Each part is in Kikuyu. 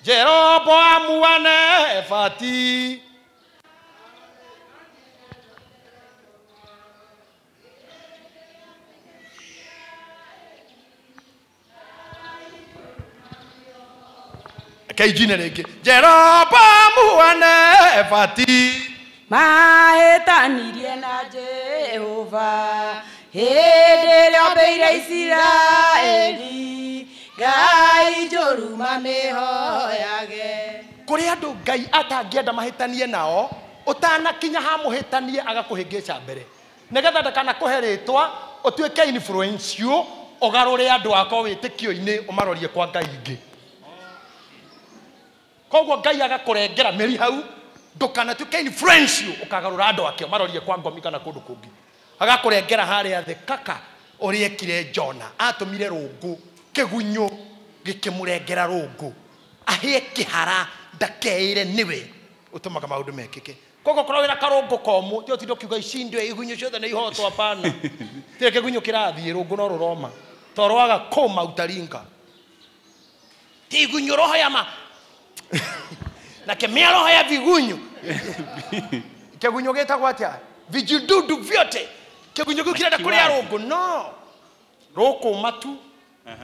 Jeroboamu wa Nebati. Kaijine rĩngĩ. Jeroboamu wa Nebati. Mahĩtanirie na Jehova hĩndĩ ĩrĩa ombĩire Isiraeli, Ngai njũru mamĩhoyage. Kũrĩ andũ Ngai atangĩenda mahĩtanie nao, ũtanakinya ha mũhĩtanie agakũhĩngĩca mbere. Nĩgetha ndakanakũhe rĩtwa ũtuĩke influential, ũgarũre andũ akwa wĩtĩkio-inĩ ũmarorie kwa Ngai ingĩ. Koguo Ngai agakũrengera mĩri hau, ndũkanatuĩke influential ũkagarũra andũ ake ũmarorie kwa ngomi kana kũndũ kũngĩ. Agakũrengera harĩa thĩ kaka ũrĩa ekire Jona, atũmire rũngũ kĩgunyũ gĩkĩmũrengera rũngũ ahĩe kĩhara ndakeĩre nĩwe ũtũmaga maũndũ mekĩke. Koguo korwo wĩna karũngũ komũ ti ũtinde ũkiuga icindwe igunyũ ciothe nĩ ihotwo, hapana. Tirĩ kĩgunyũ kĩrathiĩ, rũngũ no rũroma to rwaga kũma utaringa. Ti igunyũ roho ya ma na kemea roho ya vigunyu. Kĩgunyũ gĩtagwo atĩa? Vijidudu vyote. Kĩgunyũ kĩu kĩrenda kũrĩa rũngũ, no rũkũma tu.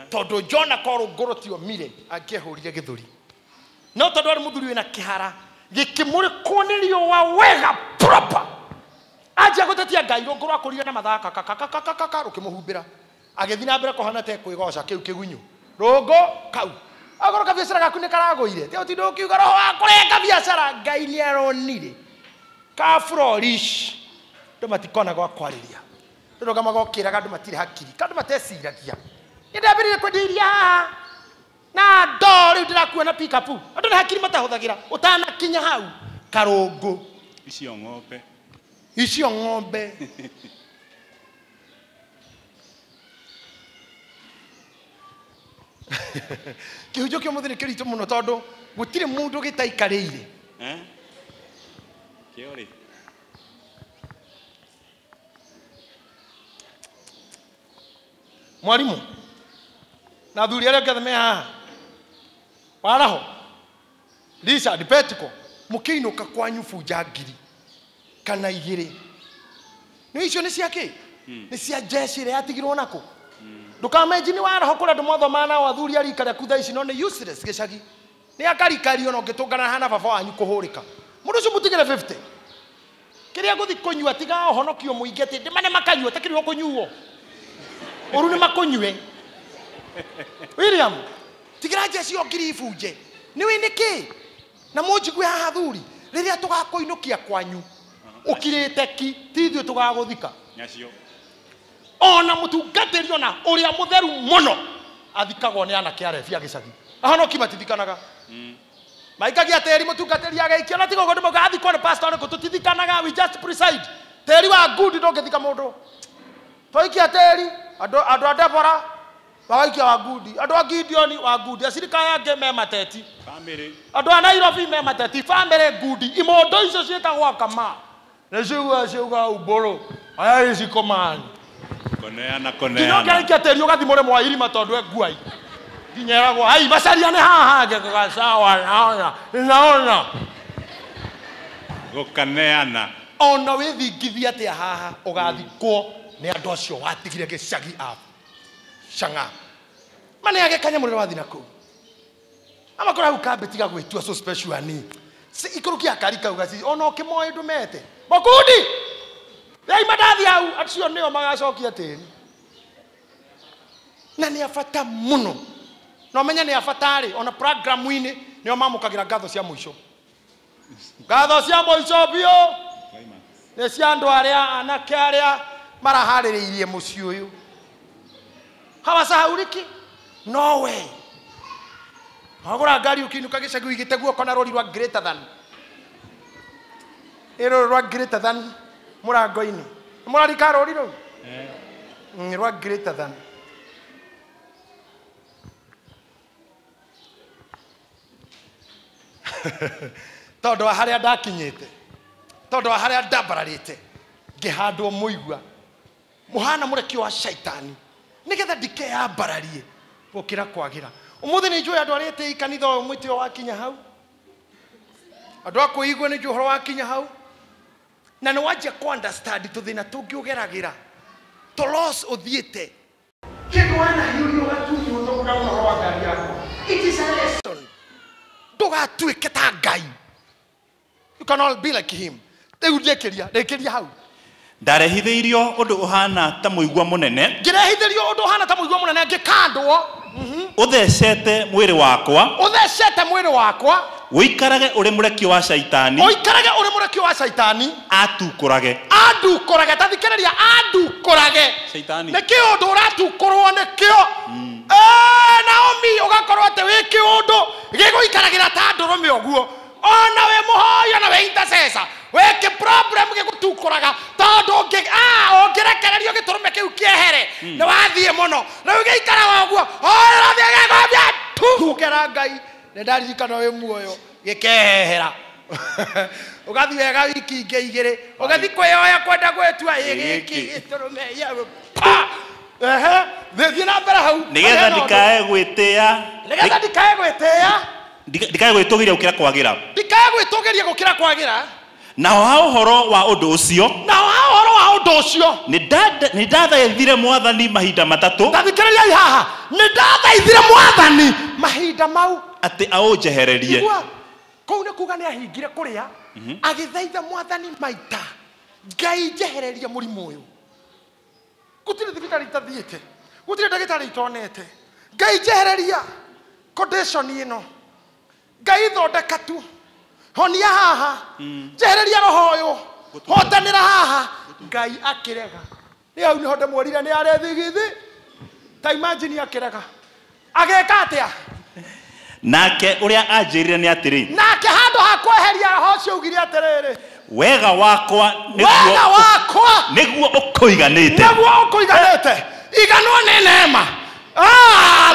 Tondũ Jona ko rũngũ rũtiomire angĩehũrire gĩthũri, no tondũ arĩ mũthuri wĩna kĩhara gĩkĩmũrĩkwo nĩ riũa wega proper, anjia gũtetia Ngai, rũngũ rwakũrire na mathaka kakakakakaka rũkĩmũhumbĩra, agĩthiĩ na mbere kũhana ta ekwĩgoca kĩu kĩgunyũ rũngũ kau. Akorwo kabiacara gaku nĩ karagũire, ti ũtinde ũkiuga roho wa kũrenga biacara, Ngai nĩ aronire ka flourish. Andũ matikona gwa kwarĩria, ndũrũgamaga ũkĩraga andũ matirĩ hakiri, andũ mateciragia. Nĩ ndambĩrĩirie kwendia iria haha na ndoo, rĩu ndĩrakua na pickup. Andũ nĩ hakiri matahũthagĩra. Ũtanakinya hau karũngũ icio ng'ombe, icio ng'ombe. Kĩhunjio kĩa ũmũthĩ nĩ kĩritũ mũno tondũ gũtirĩ mũndũ gĩtaikarĩire. Kĩo rĩ? Mwarimũ na athuri arĩa angĩ othe me haha, waraho Richard Petiko, mũkĩinũka kwanyu bunja 1000 kana 2. Nĩ icio nĩ cia kĩ? Nĩ cia jeshi ĩrĩa yatigirwo nakũ. Ndũkamenji nĩ waraho kũrĩa andũ mwathomaga nao athuri a rika rĩaku thaa ici no nĩ useless gĩcagi. Nĩ akarikario na ũngĩtũngana hana baba wanyu kũhũrĩka. Mũndũ ũcio mũtigĩre 50. Kĩrĩa ngũthiĩ kũnyua tiga ũhonokio mũingĩ atĩ ndĩmane makanyua takĩrĩ kũnyuo. Ũru nĩ makũnyue. William, tigira jeshi yo 1000 ibunje. Nĩ wĩ nĩkĩ? Na mũnjigue haha athuri, rĩrĩa tũgakũinũkia kwanyu ũkirĩte ki, ti ithuĩ tũgagũthika. Nyacio. Ona mũtungatĩri ona ũrĩa mũtheru mũno athikagwo nĩ anake a rebi a gĩcagi. Ahonoki matithikanaga. Maikagia tĩri mũtungatĩri agaikia na tiga ũguo ndĩmauga athikwo nĩ pastor ũrĩkũ, tũtithikanaga, we just preside. Tĩri wa ngundi ndũngĩthika mũndũ. Twaikia tĩri, andũ a Deborah magaikia wa ngundi, andũ a Gideon wa ngundi, acirika aya angĩ me mateti. Family. Andũ a Nairobi me mateti, family ngundi. Imondo icio ciĩtagwo akama. Nĩ ciuga ciuga umbũrũ. Aya icikomani. Koneana, Nginya koneana. ũngĩarĩkia tĩri ũgathiĩ mũrĩmo wa irima tondũ e nguai. Nginya ĩragwo, ai macaria nĩ haha ngekaga sawa, naona, naona. Gũkaneana. Ona wĩthingithia atĩa haha ũgathikwo nĩ andũ acio watigire gĩcagi a cang'a. Maneage kanyamũ rĩrĩa wathiĩ nakũu. Amakora hau kambĩ tiga gwĩtua so special ani. Ikũrũkia akari kau gaci, ona ũkĩmoĩ ndũmete. Makundi! Rĩu mandathi hau, acio nĩo magacokia tĩri. Na nĩ a bata mũno. Na ũmenye nĩ a bata rĩ, ona programu-inĩ nĩo mamũkagĩra ngatho cia mũico. Ngatho cia mũico biũ nĩ cia andũ arĩa anake arĩa maraharĩrĩirie mũciĩ ũyũ. Hawasahauriki? No way. Wagũra ngari ũkĩinũka gĩcagi ũigĩte guoko na rũri rwa greater than. Ĩ rũrũ rwa greater than mũrango-inĩ. Mũrarika rũri rũu? Rwa greater than. Tondũ wa harĩa ndakinyĩte, tondũ wa harĩa ndambararĩte, ngĩhandwo mũigua mũhana mũrekio wa shaitani, nĩgetha ndikeyambararie gũkĩra kwagĩra. Umuthi ni njũĩ andũ arĩa etĩi kanitha ũyũ mwĩtĩo wakinya hau. Andũ a kwĩigua nĩ njũĩ ũhoro wakinya hau. Na nĩ wanjia kũ understand tũthĩna tũngĩ ũgeragĩra. To loss ũthiĩte. Kĩndũ wanahiũrio ũgatunywo tondũ ũrauna ũhoro wa ngari yakwa. It is a lesson. Ndũgatuĩke ta Ngai. You cannot be like him. Rĩu ndĩkĩria hau. Ndarehithĩirio ũndũ ũhana ta mũigua mũnene. Ngĩrehithĩrio ũndũ ũhana ta mũigua mũnene ngĩkandwo. Ũthecete mwĩrĩ wakwa. Ũthecete mwĩrĩ wakwa. Ũikarage ũrĩ mũrekio wa Shaitani. Ũikarage ũrĩ mũrekio wa Shaitani. Atukũrage. Andukũrage. Ta thikĩrĩria, andukũrage. Shaitani. Nĩ kĩũndũ ũratukũrwo nĩkĩo. Naomi ũgakorwo atĩ wĩ kĩũndũ gĩgũikaragĩra ta ndũrũme ũguo. Ona wĩ mũhoi ona wĩ intercessor. Wĩ problem gĩgũtukũraga tondũ ũngĩrekererio gĩtũrũme kĩu kĩehere nĩ wathiĩ mũno. Rĩu gĩikaraga ũguo ũrathiĩ gĩgũthiĩ tu. Ũkera Ngai nĩ ndaririkana wĩ muoyo gĩkehehera. Ũgathiĩ wega wiki ingĩ igĩrĩ ũgathiĩ kwĩyoya kwenda gwĩtua ĩ gĩkĩ gĩtũrũme pa. Ehe, thiĩ na mbere hau. Nĩgetha ndikae gwĩtĩa. Nĩgetha ndikae gwĩtĩa. Ndikae gwĩtũgĩria gũkĩra kwagĩra. Ndikae gwĩtũgĩria gũkĩra kwagĩra. Naho ha ũhoro wa ũndũ ũcio. Naho ha ũhoro wa ũndũ ũcio. Nĩ ndathaithire Mwathani mahinda matatũ. Ta thikĩrĩriai haha. Nĩ ndathaithire Mwathani mahinda mau atĩ aũnjehererie. Kũu nĩ kuga nĩ ahingire kũrĩa agĩthaitha Mwathani maita. Ngai njehererie mũrimũ ũyũ. Gũtirĩ thibitarĩ itathiĩte. Gũtirĩ ndagĩtarĩ itonete. Ngai njehereria condition ĩno. Ngai thondeka tu. Honia haha. Njehereria roho ũyũ. Hotanĩra haha. Ngai akĩrega. Nĩ hau nĩho ndĩmwĩrire nĩ arĩ thigithi. Ta imagine akĩrega. Agĩka atĩa? Nake ũrĩa anjĩrire nĩ atĩrĩ. Nake handũ ha kweheria roho ũcio augire atĩrĩrĩ. Wega wakwa wega wakwa nĩguo ũkũiganĩte. Nĩguo ũkũiganĩte. Iganwo nĩ neema.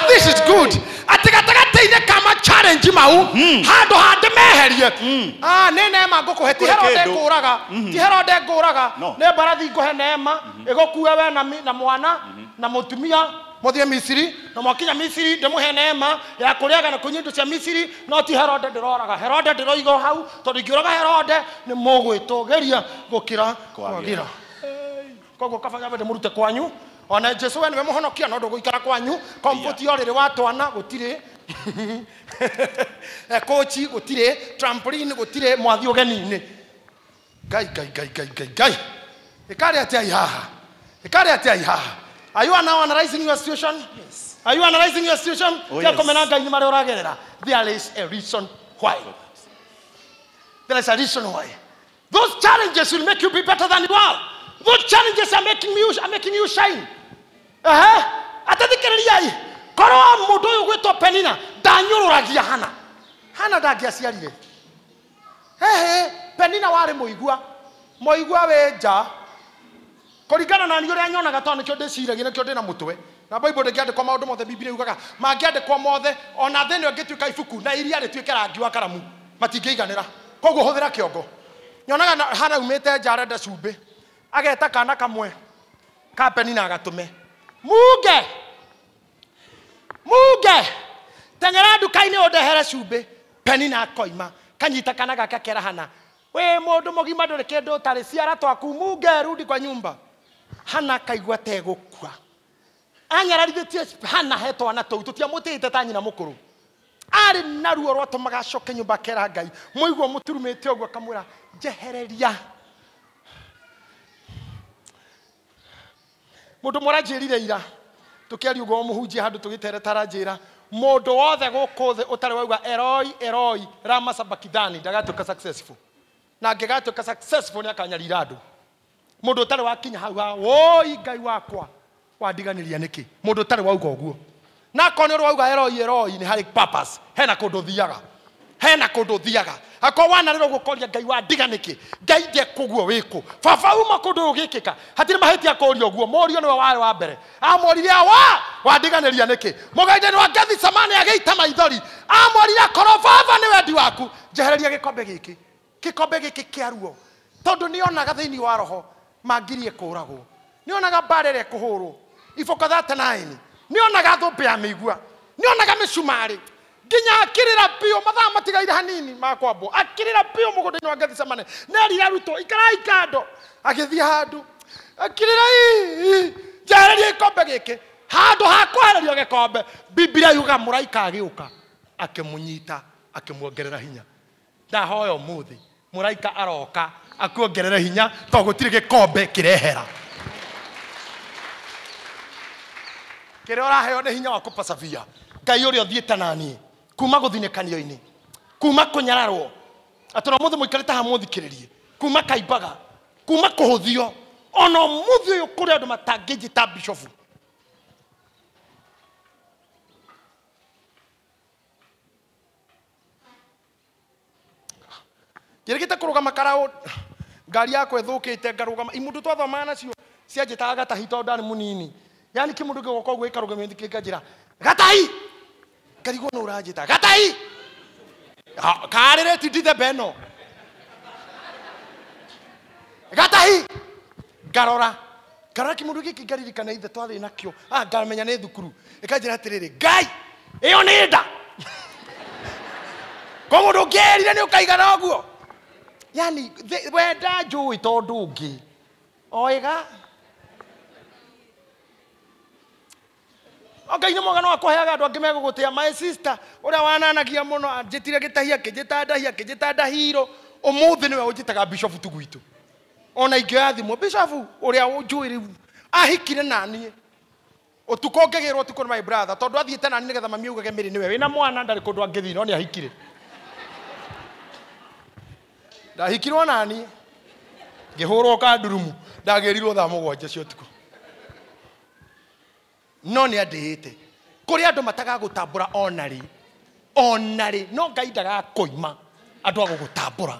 This is good. Atĩ gatagatĩ-inĩ ka ma challenge mau handũ ha ndĩmeherie. Nĩ neema ngũkũhe. Ti Herode ngũraga. Ti Herode ngũraga. Nĩ mbarathi ngũhe neema ĩgũkue we na mwana na mũtumia mũthiĩ Misiri na mwakinya Misiri ndĩmũhe neema ya kũrĩaga na kũnyua indo cia Misiri no ti Herode ndĩroraga. Herode ndĩroiga hau tondũ ingĩũraga Herode nĩ mũgwĩtũgĩria gũkĩra kwagĩra. Koguo kaba nyambe ndĩmũrute kwanyu. Ona Jesu we nĩwe mũhonokia no ndũgũikara kwanyu. Comfort ũrĩrĩ wa twana gũtirĩ. Kochi gũtirĩ, trampoline gũtirĩ, mwathiĩ ũgeni-inĩ. Ngai Ngai Ngai Ngai Ngai Ngai. Ĩkarĩ atĩa haha? Ĩkarĩ atĩa haha? Are you now analyzing your situation? Yes. Are you analyzing your situation? Oh, yes. There is a reason why. There is a reason why. Those challenges will make you be better than you are. Those challenges are making you shine. Atathikĩrĩriai. Korwo mũndũ ũyũ gwĩtwo Penina ndanyũrũragia Hana. Hana ndangĩaciarire. Hehe, Penina warĩ mũigua. Mũigua wĩ nja. Kũringana na niĩ ũrĩa nyonaga tondũ nĩkĩo ndĩciragia nĩkĩo ndĩna mũtwe. Na Bible ndĩngĩandĩkwo maũndũ mothe, Bibilia yugaga mangĩandĩkwo mothe ona thĩ ĩno ĩngĩtuĩka ibuku na iria rĩtuĩke rangi wa karamu matingĩiganĩra. Koguo hũthĩra kĩongo. Nyonaga Hana aumĩte nja arenda cumbĩ. Ageta kana kamwe ka Penina agatũme. Muge! Muge! Teng'era nduka-inĩ ũndehere cumbĩ. Penina akoima. Kanyita kana gake akera Hana. We mũndũ mũgima ndũrĩ kĩndũ ũtarĩ ciara twaku muge rudi kwa nyumba. Hana akaigua tegũkua. Anyararithĩtie Hana he twana tũu tũtiamũtĩĩte ta nyina mũkũrũ. Arĩ na ruo rwatũmaga acoke nyũmba akera Ngai. Mũigua mũturumĩte ũguo akamwĩra njehereria. Mũndũ ũmwe aranjĩrire ira tũkĩaria ũguo mũhunjia handũ tũgĩtereta aranjĩra mũndũ wothe gũkũ thĩ ũtarĩ wauga Eloi Eloi lama sabakithani ndagatuĩka successful. Na angĩgatuĩka successful nĩ akanyarira andũ. Mũndũ ũtarĩ wakinya hau ha woi Ngai wakwa wandiganĩria nĩkĩ? Mũndũ ũtarĩ wauga ũguo. Na akorwo nĩ ũrĩ wauga Eloi Eloi nĩ harĩ purpose. Hena kũndũ ũthiaga. Hena kũndũ ũthiaga. Akorwo wanarĩra ũguo ũkoria Ngai wandiga nĩkĩ? Ngai ndekũguo wĩkũ? Baba uma kũndũ ũgĩkĩka. Hatirĩ mahĩtia kũũria ũguo. Mũriũ nĩwe warĩ wa mbere. Amũririe awa wandiganĩria nĩkĩ? Mũgainĩ wa Gethisemane agĩita maithori. Amũririe akorwo baba nĩ wendi waku njehereria gĩkombe gĩkĩ. Gĩkombe gĩkĩ kĩa ruo. Tondũ nĩonaga thĩinĩ wa roho mangirie kũragwo. Nĩonaga mbara ĩrĩa ĩkũhũrwo. Iboko 39. Nĩonaga thũmbĩ ya mĩigua. Nĩonaga mĩcumarĩ nginya akĩrĩra biũ mathaa matigaire hanini ma kwambwo akĩrĩra biũ mũgũnda-inĩ wa Gethsemane nerire arutwo ikarai kando agĩthiĩ handũ akĩrĩra njehereria gĩkombe gĩkĩ handũ ha kwehererio gĩkombe Biblia yuga mũraika agĩũka akĩmũnyita akĩmuongerera hinya. Ndahoya ũmũthĩ mũraika aroka akuongerere hinya tondũ gũtirĩ gĩkombe kĩrehera. Kĩrĩa ũraheo nĩ hinya wa kũpasavia. Ngai ũrĩa ũthiĩte naniĩ kuma gũthinĩkanio-inĩ kuma kũnyararwo atĩ ona ũmũthĩ mũikarĩte haha mũthikĩrĩrie kuma kaimbaga kuma kũhũthio ona ũmũthĩ ũyũ kũrĩ andũ matangĩnjĩta bishofu. Njĩrĩgĩte kũrũgama karaũ ngari yakwa ĩthũkĩte ngarũgama imũndũ twathomaga nacio cianjĩtaga gatahi tondũ ndarĩ mũnini yani kĩmũndũ gĩgoka ũguo gĩkarũgamio gĩkanjĩra gatahi ngarigwo nũ ũranjĩta gatahi karĩrĩ ti ndithemba ĩno gatahi ngarora ngarora kĩmũndũ gĩkĩ ngaririkana ithe twarĩ nakĩo ngamenya nĩ thukuru ĩkanjĩra atĩrĩrĩ Ngai ĩyo nĩ nda ko mũndũ ũngĩerire nĩ ũkaigana ũguo yani wenda njũĩ tondũ ũngĩ oiga Ngai nĩ mwega no akũheaga andũ angĩ megũgũtĩa. My sister ũrĩa wananagia mũno anjĩtire gĩtahi akĩnjĩta ndahi akĩnjĩta ndahiro ũmũthĩ nĩwe ũnjĩtaga bishofu tu gwitũ ona ingĩoya thimũ bishofu ũrĩa ũnjũĩ rĩu ahikire naniĩ ũtukũ ngĩgĩrwo ũtukũ nĩ my brother tondũ athiĩte naniĩ nĩgetha mami augage mĩrĩ nĩwe wĩna mwana ndarĩ kũndũ angĩthiĩ no nĩ ahikire ndahikirwo naniĩ ngĩhũrwo kandurumu ndagĩrirwo thaa 7 cia ũtukũ no nĩ andĩĩte kũrĩ andũ matagagũtambũra ona rĩ ona rĩ no Ngai ndagakũima andũ a gũgũtambũra.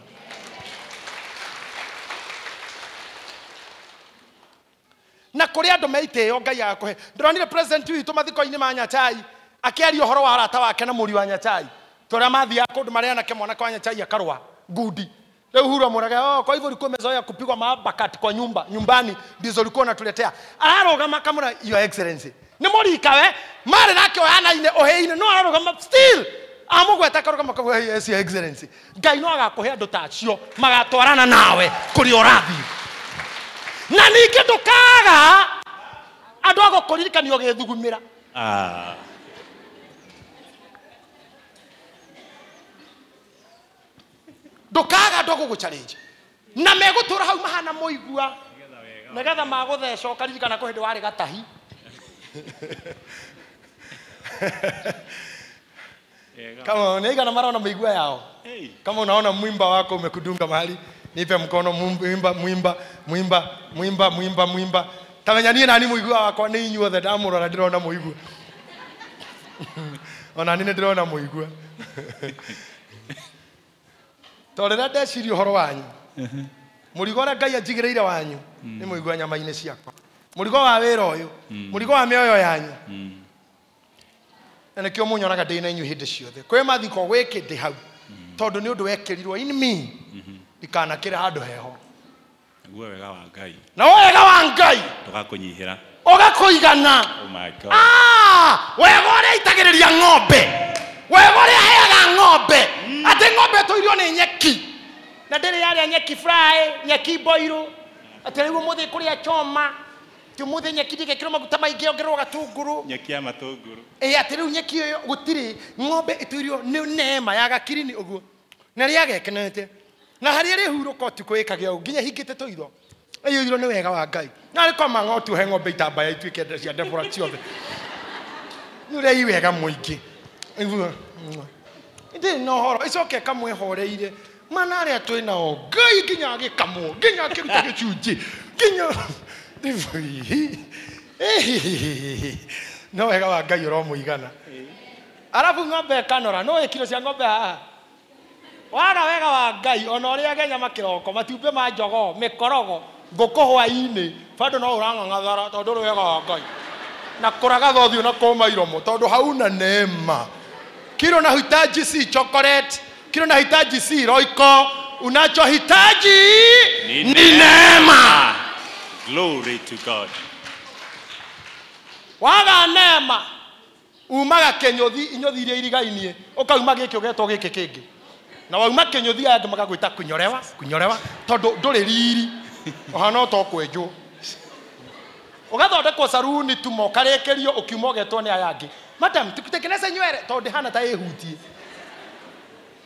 Na kũrĩ andũ meitĩo Ngai agakũhe. Ndĩronire president witũ mathiko-inĩ ma Nyachae akĩaria ũhoro wa arata wake na mũriũ wa Nyachae tũrĩa mathiaga kũndũ marĩ anake mwanake wa Nyachae akarũa ngundi. Rĩu Uhuru amwĩraga oh, kwa hivyo ulikuwa umezoea kupigwa mabakati kwa nyumba nyumbani ndizo ulikuwa unatuletea. Ararũgama akamwĩra your excellency nĩ mũrikawe marĩ nake oyanaine ũhĩine no ararũgama still amũgweta akarũgama akauga yes your excellency. Ngai no agakũhe andũ ta acio magatwarana nawe kũrĩa ũrathiĩ na ningĩ ndũkaga andũ a gũkũririkania ũgĩthugumĩra. Ndũkaga andũ a gũgũ-challenge na megũtũra hau mahana mũigua nĩgetha magũtheca ũkaririkana kwĩ hĩndĩ warĩ gatahi. Kama unaigana mara una mĩigua yao kama unaona mwimba wako umekudunga mahali nipe mkono mwimba mwimba mwimba mwimba mwimba mwimba tamenya niĩ nani mũigua wakwa nĩ inyuothe ndamũrora ndĩrona mũigua ona niĩ nĩndĩrona mũigua tondũ rĩrĩa ndeciria ũhoro wanyu mũrigo ũrĩa Ngai anjigĩrĩire wanyu nĩ mũigua nyama-inĩ ciakwa mũrigo wa wĩra ũyũ mũrigo wa mĩoyo yanyu na nĩkĩo mũnyonaga ndĩ na inyuĩ hĩndĩ ciothe kwĩ mathiko gwĩkĩ ndĩ hau tondũ nĩ ũndũ wekĩrirwo in me ndikanakĩre handũ heho. Naguo wega wa Ngai na wega wa Ngai ndũgakũnyihĩra ũgakũigana. Oh my God. Wega ũrĩa aitagĩrĩria ng'ombe wega ũrĩa aheaga ng'ombe atĩ ng'ombe ĩtũirio nĩ nyeki na ndĩrĩ yarĩa nyeki fry nyeki boirũ atĩ rĩu ũmũthĩ kũrĩa choma ti ũmũthĩ nyeki ndĩgekĩrwo maguta maingĩ ongererwo gatunguru nyeki ya matũngũrũ ĩ atĩ rĩu nyeki ĩyo gũtirĩ ng'ombe ĩtũirio nĩ neema ya gakirini ũguo na rĩagekenete na harĩa rĩhurũka ũtukũ ĩkagĩa ũguo nginya hingĩte tũitho ĩiyũirwo nĩ wega wa Ngai na rĩ koma ng'otu he ng'ombe itambaya ituĩke cia ndebora ciothe nĩ ũrĩa i wega mũingĩ ndĩrĩ na ũhoro ĩcoke ĩkamwĩhoreire mana arĩa twĩ nao Ngai nginya agĩkamwo nginya akĩruta gĩcunjĩ nginya no wega wa Ngai ũromũigana. Arabu ng'ombe ĩkanora no ĩkiro cia ng'ombe haha waga wega wa Ngai ona ũrĩage nyama kĩroko matumbĩ ma jogoo mĩkorogo ngũkũ hwaĩ-inĩ bado no ũrang'ang'athara tondũ ũrĩ wega wa Ngai na kũragatha ũthiũ na kũma iromo tondũ hauna neema. Kile unahitaji si chocolate, kile unahitaji si roiko, unachohitaji ni neema. Glory to God. Waga neema Umaga kĩnyũthi inyũthi iria irigainie ũkauma gĩkĩ ũgetwo gĩkĩ kĩngĩ. Na wauma kĩnyũthi aya angĩ magagwĩta kunyorewa kunyorewa tondũ ndũrĩ riri ũhana ota ũkwenjwo. Ũgathondekwo saruni tumo ũkarĩkĩrio ũkiuma ũgetwo nĩ aya angĩ. Madam, tukutengeneze nywere tondũ ndĩhana ta ĩhutie.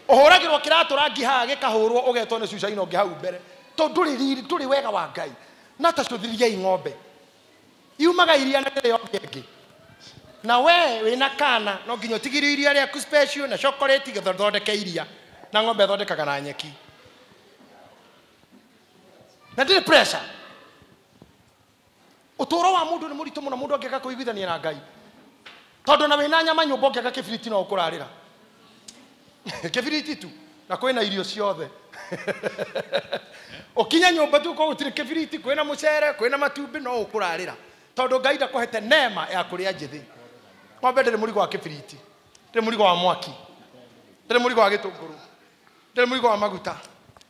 Ũhũragĩrwo kĩratũ rangi haha gĩkahũrwo ũgetwo nĩ cuca ino ũngĩ hau mbere. Tondũ ndũrĩ riri ndũrĩ wega wa Ngai. Na ta cũthĩriai ng'ombe. Iumaga iria na rĩrĩa ĩngĩ. Na we wĩna kana no nginya ũtigĩrio iria rĩaku special na chocolate gĩthondeke iria. Na ng'ombe ĩthondekaga na nyeki. Na ndĩrĩ pressure. Ũtũũro wa mũndũ nĩ mũritũ mũno mũndũ angĩaga kũiguithania na Ngai. Tondũ na wĩna nyama nyũmba ũngĩaga kĩbiriti no ũkũrarĩra. Kĩbiriti tu na kwĩna irio ciothe. Ũkinya nyũmba tu ũkorwo gũtirĩ kĩbiriti, kwĩna mũcere, kwĩna matumbĩ no ũkũrarĩra. Tondũ Ngai ndakũhete neema ya kũrĩa njĩthĩ. Ng'ombe ndĩrĩ mũrigo wa kĩbiriti, ndĩrĩ mũrigo wa mwaki, ndĩrĩ mũrigo wa gĩtũngũrũ, ndĩrĩ mũrigo wa maguta.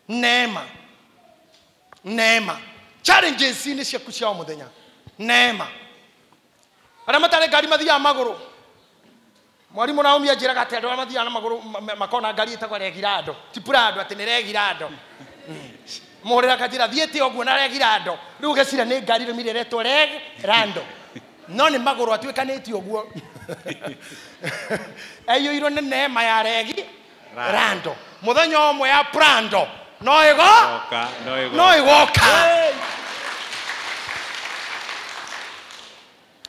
Neema. Neema. Challenges nĩ ciaku cia o mũthenya. Neema. Arĩa matarĩ ngari mathiaga magũrũ. Mwarimũ Naomi anjĩraga atĩ andũ arĩa mathiaga na magũrũ makona ngari ĩtagwo Regirando. Ti Prado atĩ nĩ Regirando. Mũhũrĩra kanjĩra thiĩte ũguo na Regirando. Rĩu ũgeciria nĩ ngari rĩmire ĩretwo Regrando. No nĩ magũrũ atuĩkanĩtie ũguo. Aiyũirwo nĩ neema ya Regirando. Mũthenya ũmwe ya Prado no ĩgo no ĩgoka.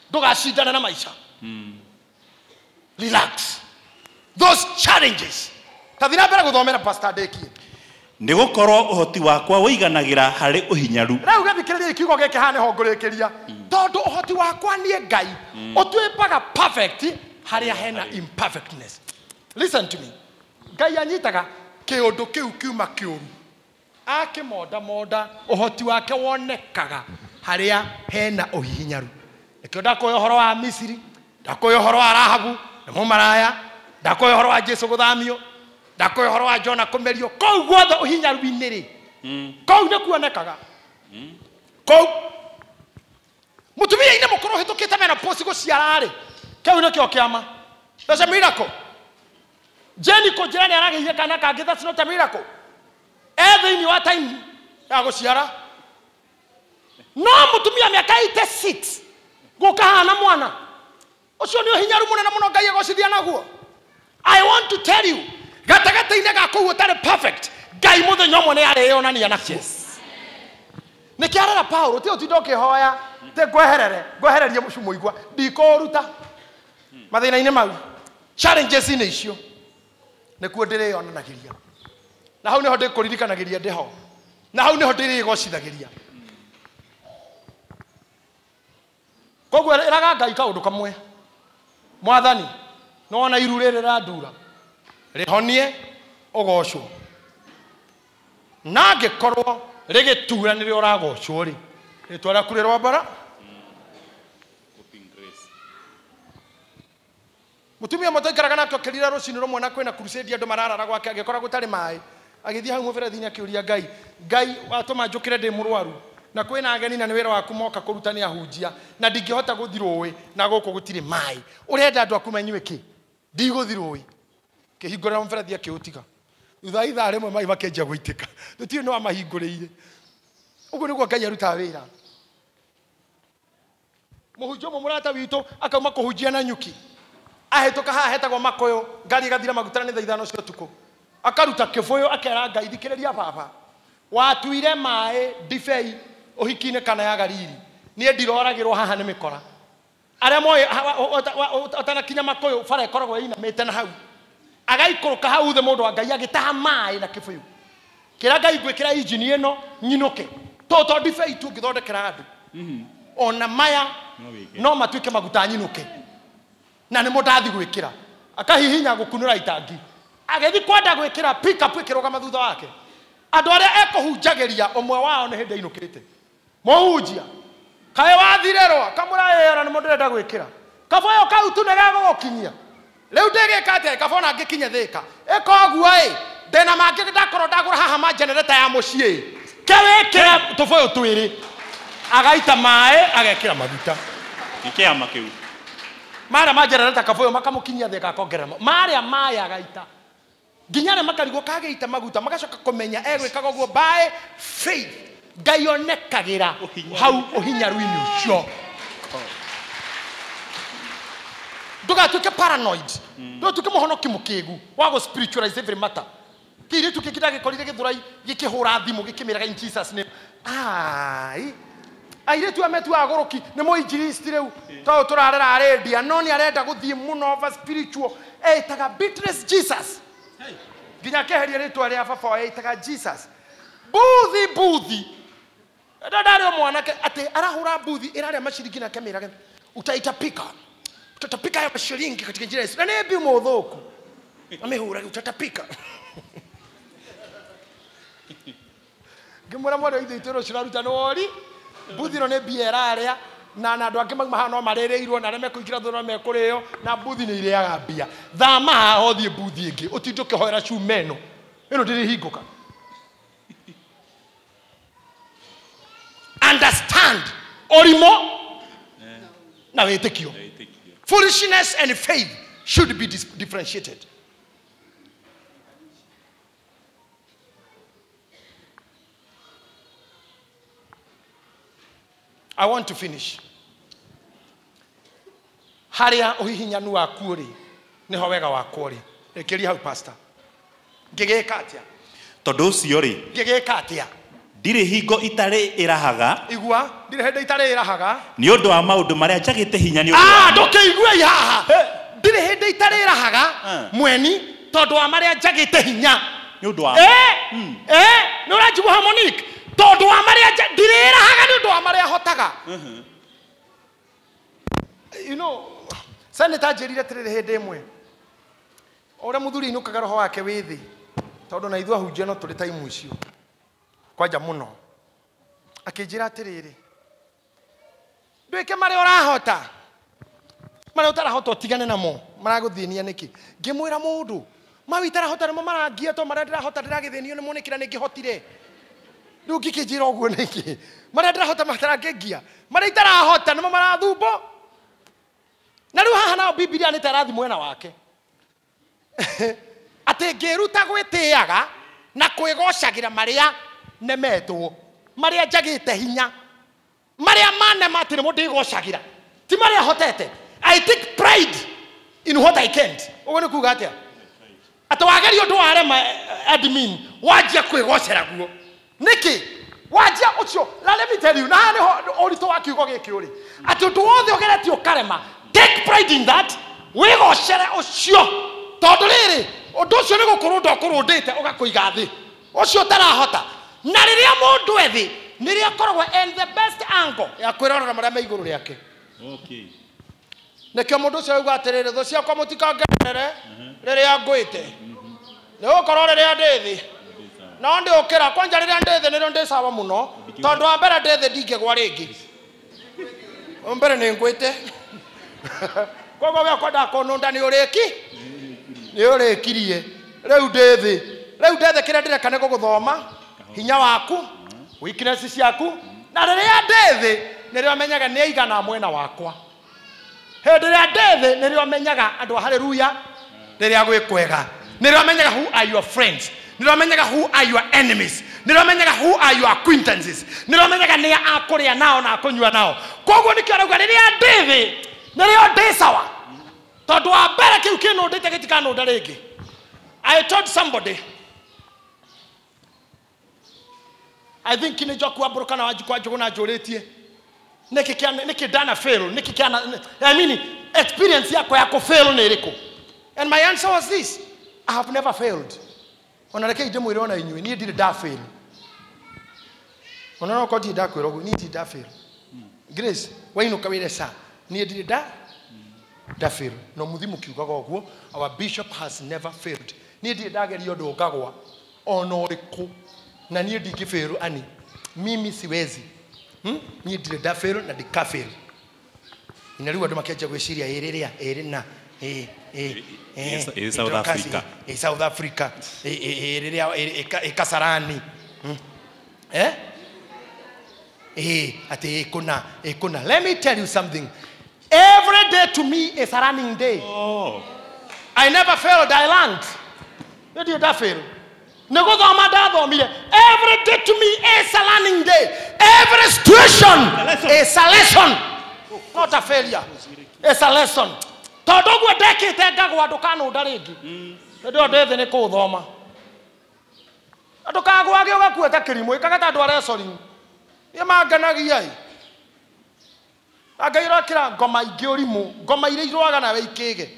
Ndũgacindane na maica. Relax. Those challenges. Tathi na mbere gũthomera Pastor Ndekie. Nĩ gũkorwo ũhoti wakwa ũiganagĩra harĩ ũhinyaru. Rĩu gĩthikĩrĩria kiugo gĩkĩ haha nĩho ngũrĩkĩria. Tondũ ũhoti wakwa niĩ Ngai ũtuĩkaga perfect harĩa hena imperfectness. Listen to me. Ngai anyitaga kĩũndũ kĩu kiuma kĩũru. Akĩmondamonda ũhoti wake wonekaga harĩa hena ũhihinyaru. Nĩkĩo ndakũhe ũhoro wa Misiri, ndakũhe ũhoro wa Rahabu na mũmaraya, ndakũhe ũhoro wa Jesu gũthamio, ndakũhe ũhoro wa Jona kũmerio. Kũu guothe ũhinyaru-inĩ rĩ, kũu nĩ kuonekaga. Kũu mũtumia-inĩ mũkũrũ ũhĩtũkĩte menopause gũciara rĩ, kĩu nĩkĩo kĩama. That's a miracle. Jenny kũnjĩra nĩ aragĩire kana kangĩ, that's not a miracle. E thĩinĩ wa time ya gũciara. No mũtumia mĩaka 86 gũkahana mwana. Ũcio nĩ ũhinyaru mũnene mũno Ngai agocithia naguo. I want to tell you, gatagatĩ-inĩ ga kũu ũtarĩ perfect, Ngai mũthenya ũmwe nĩ arĩyonania nakuo. Nĩkĩo arera Paũlũ, ti ũtinda ũkĩhoya, ti ngweherere, ngwehererie mũigua, ndikũũruta mathĩna-inĩ mau, challenges-inĩ icio, nĩkuo ndĩrĩyonanagĩria. Na hau nĩho ndĩkũririkanagĩria ndĩho. Na hau nĩho ndĩrĩgocithagĩria. Koguo ĩraga Ngai kaũndũ kamwe. Mwathani, nĩwona iru rĩrĩ rĩrandura, rĩhonie ũgocwo. Na angĩkorwo rĩgĩtura nĩrĩo ũragocwo rĩ, rĩtwa rĩaku rĩrombara. Mũtumia ũmwe twaikaraga nake okĩrire rũcinĩ rũmwe na kwĩna crusade andũ mararara gwake agĩkora gũtarĩ maĩ. Agĩthiĩ hau mũberethi-inĩ akĩũria Ngai, Ngai watũma njũkĩre ndĩ mũrwaru na kwĩna ageni na nĩ wĩra waku moka kũruta nĩ ahunjia na ndingĩhota gũthiĩ rũĩ na gũkũ gũtirĩ maĩ. Ũrenda andũ aku manyue kĩ? Ndigũthiĩ rũĩ. Kĩhingũrĩra mũberethi akĩũtiga. Thutha wa ithaa rĩmwe maĩ makĩanjia gũitĩka. Tũtiũĩ nĩ wamahingũrĩire. Ũguo nĩguo Ngai arutaga wĩra. Mũhunjia ũmwe mũrata witũ akauma kũhunjia na nyuki. Ahĩtũka haha hetagwo Makũyũ, ngari ĩgathira maguta nĩ thaa ithano cia ũtukũ. Akaruta kĩbũyũ akera Ngai, thikĩrĩria baba, watuire maĩ ndibei ũhiki-inĩ kana ya Galili, niĩ ndiroragĩrwo haha nĩ mĩkora. Arĩa moĩ ũtanakinya Makũyũ bara ĩkoragwo ĩinamĩte na hau. Agaikũrũka hau thĩ mũndũ wa Ngai agĩtaha maĩ na kĩbũyũ. Kĩra Ngai ngwĩkĩra injini ĩno nyinũke. To ndibei tu ngĩthondekera andũ. Ona maya no matuĩke maguta nyinũke. Na nĩmo ndathi gwĩkĩra. Akahihinya gũkunũra itangi. Agĩthiĩ kwenda gwĩkĩra pick up ĩkĩrũgama thutha wake. Andũ arĩa ekũhunjagĩria ũmwe wao nĩ hĩndĩ ainũkĩte. Mũhunjia, kaĩ wathirĩrwo, kamũra ĩyo nĩmo ndĩrenda gwĩkĩra. Kabũyũ kau tu nĩgegũgũkinyia. Rĩu ndĩgĩka atĩa? Kabona ngĩkinye Thĩka. Ĩka ũguo ĩ, ndĩna mangĩ ndakorwo ndagũra haha ma generator ya mũciĩ. Kewĩkĩre tũbũyũ twĩrĩ. Agaita maĩ, agekĩra maguta. Nĩ kĩama kĩu. Marĩa manjerereta kabũyũ makamũkinyia thĩ gakongerera marĩa mayaga ita nginya arĩa makarigwo kagĩita maguta magacoka kũmenya egwĩkaga ũguo by faith. Ngai onekagĩra hau ũhinyaru-inĩ ũcio. Ndũgatuĩke paranoid, ndũgatuĩke mũhonoki mũkĩgu wa gũ spiritualize every matter. Kĩirĩtu kĩngĩ ndagĩkorire gĩthurai gĩkĩhũra thimũ gĩkĩmĩraga in Jesus name. Ai airĩtu aya metuaga agũrũki nĩ mũinjilisti rĩu tondũ tũrarera arendia no nĩ arenda gũthiĩ mũno over spiritual etaga Beatrice Jesus nginya akeheria rĩtwa rĩa baba wao etaga Jesus. Buthi buthi ndarĩ o mwanake atĩ arahũra buthi ĩrarĩa maciringi na akemĩraga utaitapika utatapika ya mashilingi katika jina la Yesu. Na nĩ mbi mũthũku amĩhũrage utatapika. Ngĩmwĩra mwana ithe itũ rũciũ raruta nĩ wori buthi ĩno nĩ mbia ĩrarĩa na andũ angĩ mauma haha no marĩrĩirwo na arĩa mekũingĩra thutha no mekũrĩo na buthi nĩ irĩaga mbia. Thama haha ũthiĩ buthi ĩngĩ ũtinde ũkĩhoera cuma ĩno ĩno ndĩrĩhingũka. Understand ũrimũ na wĩtĩkio. Foolishness and faith should be differentiated. I want to finish. Harĩa ũhihinyanu waku ũrĩ nĩho wega wakwa ũrĩ. Ĩkĩria hau pastor. Ngĩgĩka atĩa? Tondũ ũcio rĩ, Ngĩgĩka atĩa? Ndirĩ hingo itarĩ ĩrahaga. Igua, ndirĩ hĩndĩ itarĩ ĩrahaga. Nĩ ũndũ wa maũndũ marĩa njagĩte hinya nĩ ũndũ wa. Ndũkĩigue haha. Ndirĩ hĩndĩ itarĩ ĩrahaga mweni tondũ wa marĩa njagĩte hinya. Nĩ ũndũ wa. Nĩ ũranjigua harmonic? Tondũ wa marĩa ndirĩrahaga nĩ ũndũ wa marĩa hotaga. You know, senator anjĩrire atĩrĩrĩ hĩndĩ ĩmwe ũrĩa mũthuri ainũkaga roho wake wĩ thĩ tondũ na ithuĩ ahunjia no tũrĩ time icio kwanja mũno akĩnjĩra atĩrĩrĩ ndwĩke marĩa ũrahota marĩa ũtarahota ũtigane namo maragũthĩnia nĩkĩ. Ngĩmwĩra mũndũ mau itarahota nĩmo marangia to marĩa ndĩrahota ndĩragĩthĩnio nĩmo nĩkĩra nĩngĩhotire. Rĩu ngĩkĩnjĩra ũguo nĩkĩ marĩa ndĩrahota matarangĩngia marĩa itarahota nĩmo marathumbo. Na rĩu haha nao Bibilia nĩ ta ĩrathiĩ mwena wake atĩ ngĩruta gwĩtĩaga na kwĩgocagĩra marĩa nemetwo marĩa njagĩte hinya marĩa manema atĩ nĩmo ndĩgocagĩra ti marĩa hotete. I take pride in what I can't. Ũguo nĩ kuga atĩa? Atĩ wageria ũndũ warema admin wanjia kwĩgocera guo nĩkĩ wanjia ũcio. Na let me tell you, na haha nĩho ũritũ wa kiugo gĩkĩ ũrĩ atĩ ũndũ wothe ũgeretie ũkarema take pride in that wĩgocere ũcio tondũ rĩrĩ ũndũ ũcio nĩ gũkũrũnda ũkũrũndĩte ũgakũiga thĩ ũcio ũtarahota. Na rĩrĩa mũndũ ethĩ nĩrĩo akoragwo in the best angle ya kwĩrorera marĩa me igũrũ rĩake. Nĩkĩo mũndũ ũcio auga atĩrĩrĩ thũ ciakwa mũtikangerere rĩrĩa ngwĩte nĩgũkorwo rĩrĩa ndĩ thĩ no ndĩũkĩra kwanja rĩrĩa ndĩ thĩ nĩrĩo ndĩ sawa mũno tondũ wa mbere ndĩ thĩ ndingĩgwa rĩngĩ wa mbere nĩ ngwĩte koguo we ũkwendaga kũnũnda nĩ ũrĩki nĩ ũrĩkirie rĩu ndĩ thĩ rĩu ndĩ thĩ kĩrĩa ndĩreka nĩ gũgũthoma hinya waku weakness ciaku na rĩrĩa ndĩ thĩ nĩrĩo menyaga nĩ aigana mwena wakwa. Hĩndĩ ĩrĩa ndĩ thĩ nĩrĩo menyaga andũ a haleluya rĩrĩa gwĩ kwega nĩrĩo menyaga who are your friends nĩrĩo menyaga who are your enemies nĩrĩo menyaga who are your acquaintances nĩrĩo menyaga nĩa akũrĩa nao na akũnyua nao. Koguo nĩkĩo arauga rĩrĩa ndĩ thĩ nĩrĩo ndĩ sawa tondũ wa mbere kĩu kĩnũndĩte gĩtikanũnda rĩngĩ. I told somebody I think nĩ njoku wa mbũrũ kana wa njukwa njũgũ na njũrĩtie nĩkĩ ndana fail nĩkĩ kĩana I mean experience yakwa ya kũ fail nĩ ĩrĩkũ. And my answer was this: I have never failed. Ona reke ndĩmwĩre ona inyuĩ niĩ ndirĩ nda fail. Ona no korwo ndirĩ ndakwĩra ũguo niĩ ndirĩ nda fail. Grace wainũka wĩre sa niĩ ndirĩ nda fail. No mũthi mũkiugaga ũguo our bishop has never failed. Niĩ ndirĩ ndageria ũndũ ngagwa ona ũrĩkũ na niĩ ndingĩfail ani mimi siwezi. Niĩ ndirĩ nda fail na ndika fail. Na rĩu andũ makĩanjia gwĩciria ĩ rĩrĩa ĩ rĩna Ĩ South Africa. Ĩ South Africa ĩ rĩrĩa ĩ Kasarani atĩ ĩ kũna ĩ kũna. Let me tell you something. Every Every day to me is a running day. Oh. I never failed, I learned. Ndio da fail. Nĩgũthoma ndathomire. Every day to me is a learning day. Every situation is a lesson. Not a failure. It's a lesson. Tondũ ũguo ndekĩte ngagwa ndũkanũnda rĩngĩ. Hĩndĩ ĩyo ndĩ thĩ nĩ kũũthoma. Ndũkagwage ũgakua ta kĩrimũ, ĩkaga ta andũ a wrestling. Niĩ mangenagia ĩ. Na Ngai ũrekĩra ngoma ingĩ ũrimũ, ngoma iria irũaga nawe ikĩge.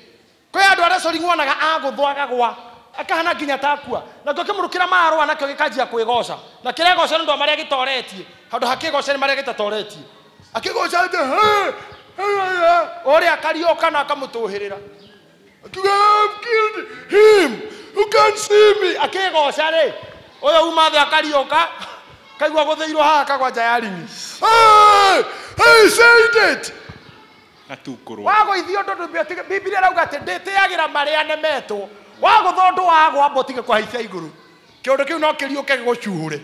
Kwĩ andũ a wrestling wonaga agũthwo agagwa, akahana nginya ta akua. Nakĩo kĩmũrũkĩra marũa nakĩo gĩkanjia kwĩgoca. Na kĩregoca nĩ ũndũ wa marĩa gĩtoretie. Handũ hakĩgoca nĩ marĩa gĩtatoretie. Akĩgoca atĩ, "Hey, hey, hey." Ũrĩa akariũka na akamũtũhĩrĩra. Akiuga, "I've killed him who can't see me." Akĩgoca rĩ, ũyũ uma thĩ akariũka, kaigua gũthĩirwo haha kagwa nja ya ringi. Hey, hey, said it. Gatukurwo. Wagũithio ũndũ ndũngĩtige. Bibilia ĩrauga atĩ ndĩtĩagĩra marĩa nemetwo. Wagũthwo ũndũ wagwa amba ũtige kũhaicia igũrũ. Kĩũndũ kĩu no kĩriũke gĩgũcuhũre.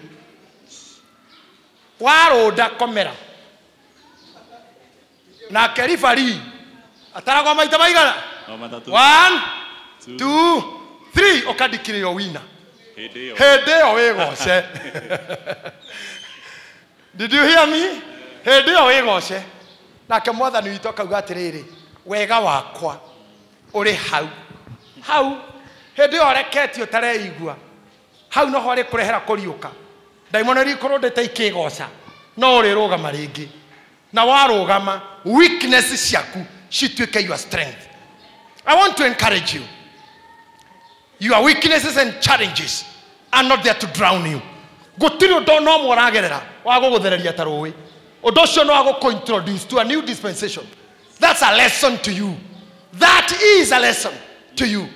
Warũnda komera. Nake ribari ataragwo maita maigana? No matatũ. 1 2 3 ũkandikĩrĩrwo wina. Hĩndĩ ĩyo. Hĩndĩ ĩyo wĩgoce. Did you hear me? Hĩndĩ ĩyo wĩgoce. Nake mwathani witũ akauga atĩrĩrĩ, wega wakwa ũrĩ hau. Hau hĩndĩ ĩyo ũreketio ũtareigua. Hau noho arĩkũrehera kũriũka. Ndaimono iria ikũrũndĩte ikĩgoca, no ũrĩrũgama rĩngĩ. Na warũgama, weakness ciaku cituĩke your strength. I want to encourage you. Your weaknesses and challenges are not there to drown you. Gũtirĩ ũndũ no ũmwe ũragerera wa gũgũthereria ta rũĩ. Ũndũ ũcio no agũkũ-introduce to a new dispensation. That's a lesson to you. That is a lesson to you.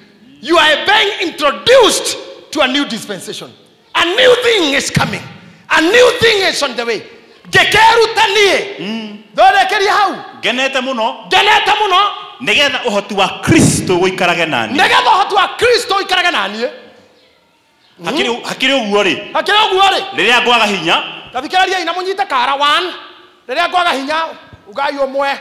You are being introduced to a new dispensation. A new thing is coming. A new thing is on the way. Ngĩkeruta niĩ. Thondekeria hau. Ngenete mũno. Ngenete mũno. Nĩgetha ũhoti wa Kristo ũikarage naniĩ. Nĩgetha ũhoti wa Kristo ũikarage naniĩ. Hakĩrĩ ũguo rĩ. Hakĩrĩ ũguo rĩ. Rĩrĩa ngwaga hinya. Ta thikĩrĩriai na mũnyite kara 1. Rĩrĩa ngwaga hinya, ugai ũmwe.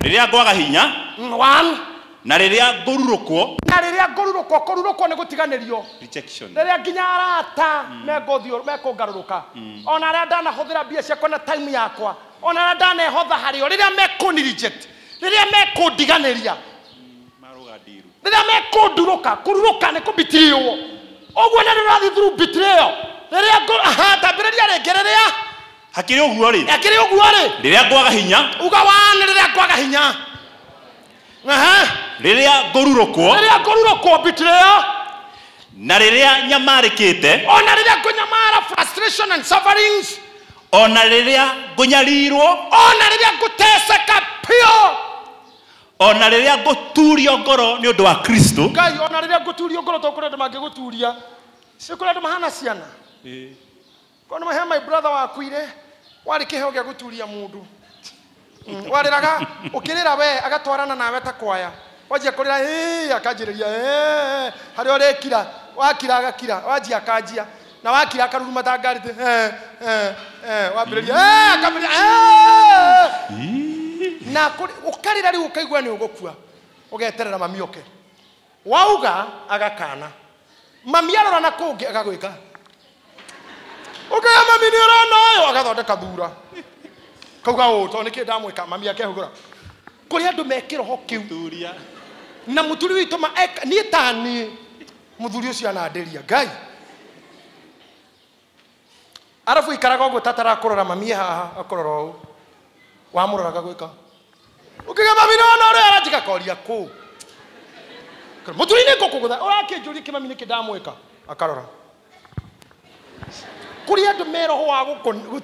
Rĩrĩa ngwaga hinya. 1. Na rĩrĩa ngũrurũkwo. Na rĩrĩa ngũrurũkwo, kũrurũkwo nĩ gũtiganĩrio. Rejection. Rĩrĩa nginya arata mekũthiũ, mekũngarũrũka. Ona arĩa ndanahũthĩra mbia ciakwa na time yakwa. Ona arĩa ndanehotha harĩo, rĩrĩa mekũni reject. Rĩrĩa mekũndiganĩria. Marũga ndiru. Rĩrĩa mekũndurũka, kũrurũka nĩ kũbitiriwo. Ũguo nĩ rĩrathiĩ through betrayal. Rĩrĩa ngũ, aha, tambĩrĩria rĩngĩ rĩrĩa. Hakĩrĩ ũguo rĩ. Hakĩrĩ ũguo rĩ. Rĩrĩa ngwaga hinya. Uga 1 rĩrĩa ngwaga hinya. Aha. Rĩrĩa ngũrurũkwo. Rĩrĩa ngũrurũkwo betrayal. Na rĩrĩa nyamarĩkĩte. Ona rĩrĩa ngũnyamara frustration and sufferings. Ona rĩrĩa ngũnyarirwo. Ona rĩrĩa ngũteceka piũ. Ona rĩrĩa ngũturio ngoro nĩ ũndũ wa Kristo. Ngai, ona rĩrĩa ngũturio ngoro to kũrĩ andũ mangĩgũturia. Si kũrĩ andũ mahana ciana. Kono mahe my brother wakuire, warĩ kĩheo gĩa gũturia mũndũ. Warĩraga, ũkĩrĩra we, agatwarana nawe ta kwaya. Wanjia kũrĩra, ĩĩ, akanjĩrĩria, ĩĩ, harĩa ũrĩkira, wakira agakira, wanjia akanjia. Na wakira akaruruma ta ngari, wambĩrĩria, akambĩrĩria, Na ũkarĩra rĩu ũkaigua nĩ ũgũkua. Ũgeterera mami oke. Wauga agakana. Mami arora na kũngĩ agagwĩka. Ũkaya mami nĩ ũrona ũyũ agathondeka thura. Kauga ũũ tondũ nĩkĩ ndamwĩka mami akehũgũra. Kũrĩ andũ me kĩroho kĩu. Na mũthuri witũ ma niĩ ta niĩ mũthuri ũcio anandĩria Ngai. Arabu ikaraga ũguo tatarakũrora mami haha akũrora ũũ. Wamũrora agagwĩka. Ũkiuga mami nĩ wona ũrĩa aranjĩka koria kũ. Mũthuri nĩ ngũkũgũtha ũrakĩnjũria kĩ mami nĩkĩ ndamwĩka akarora. Kũrĩ andũ me roho wa gũkũ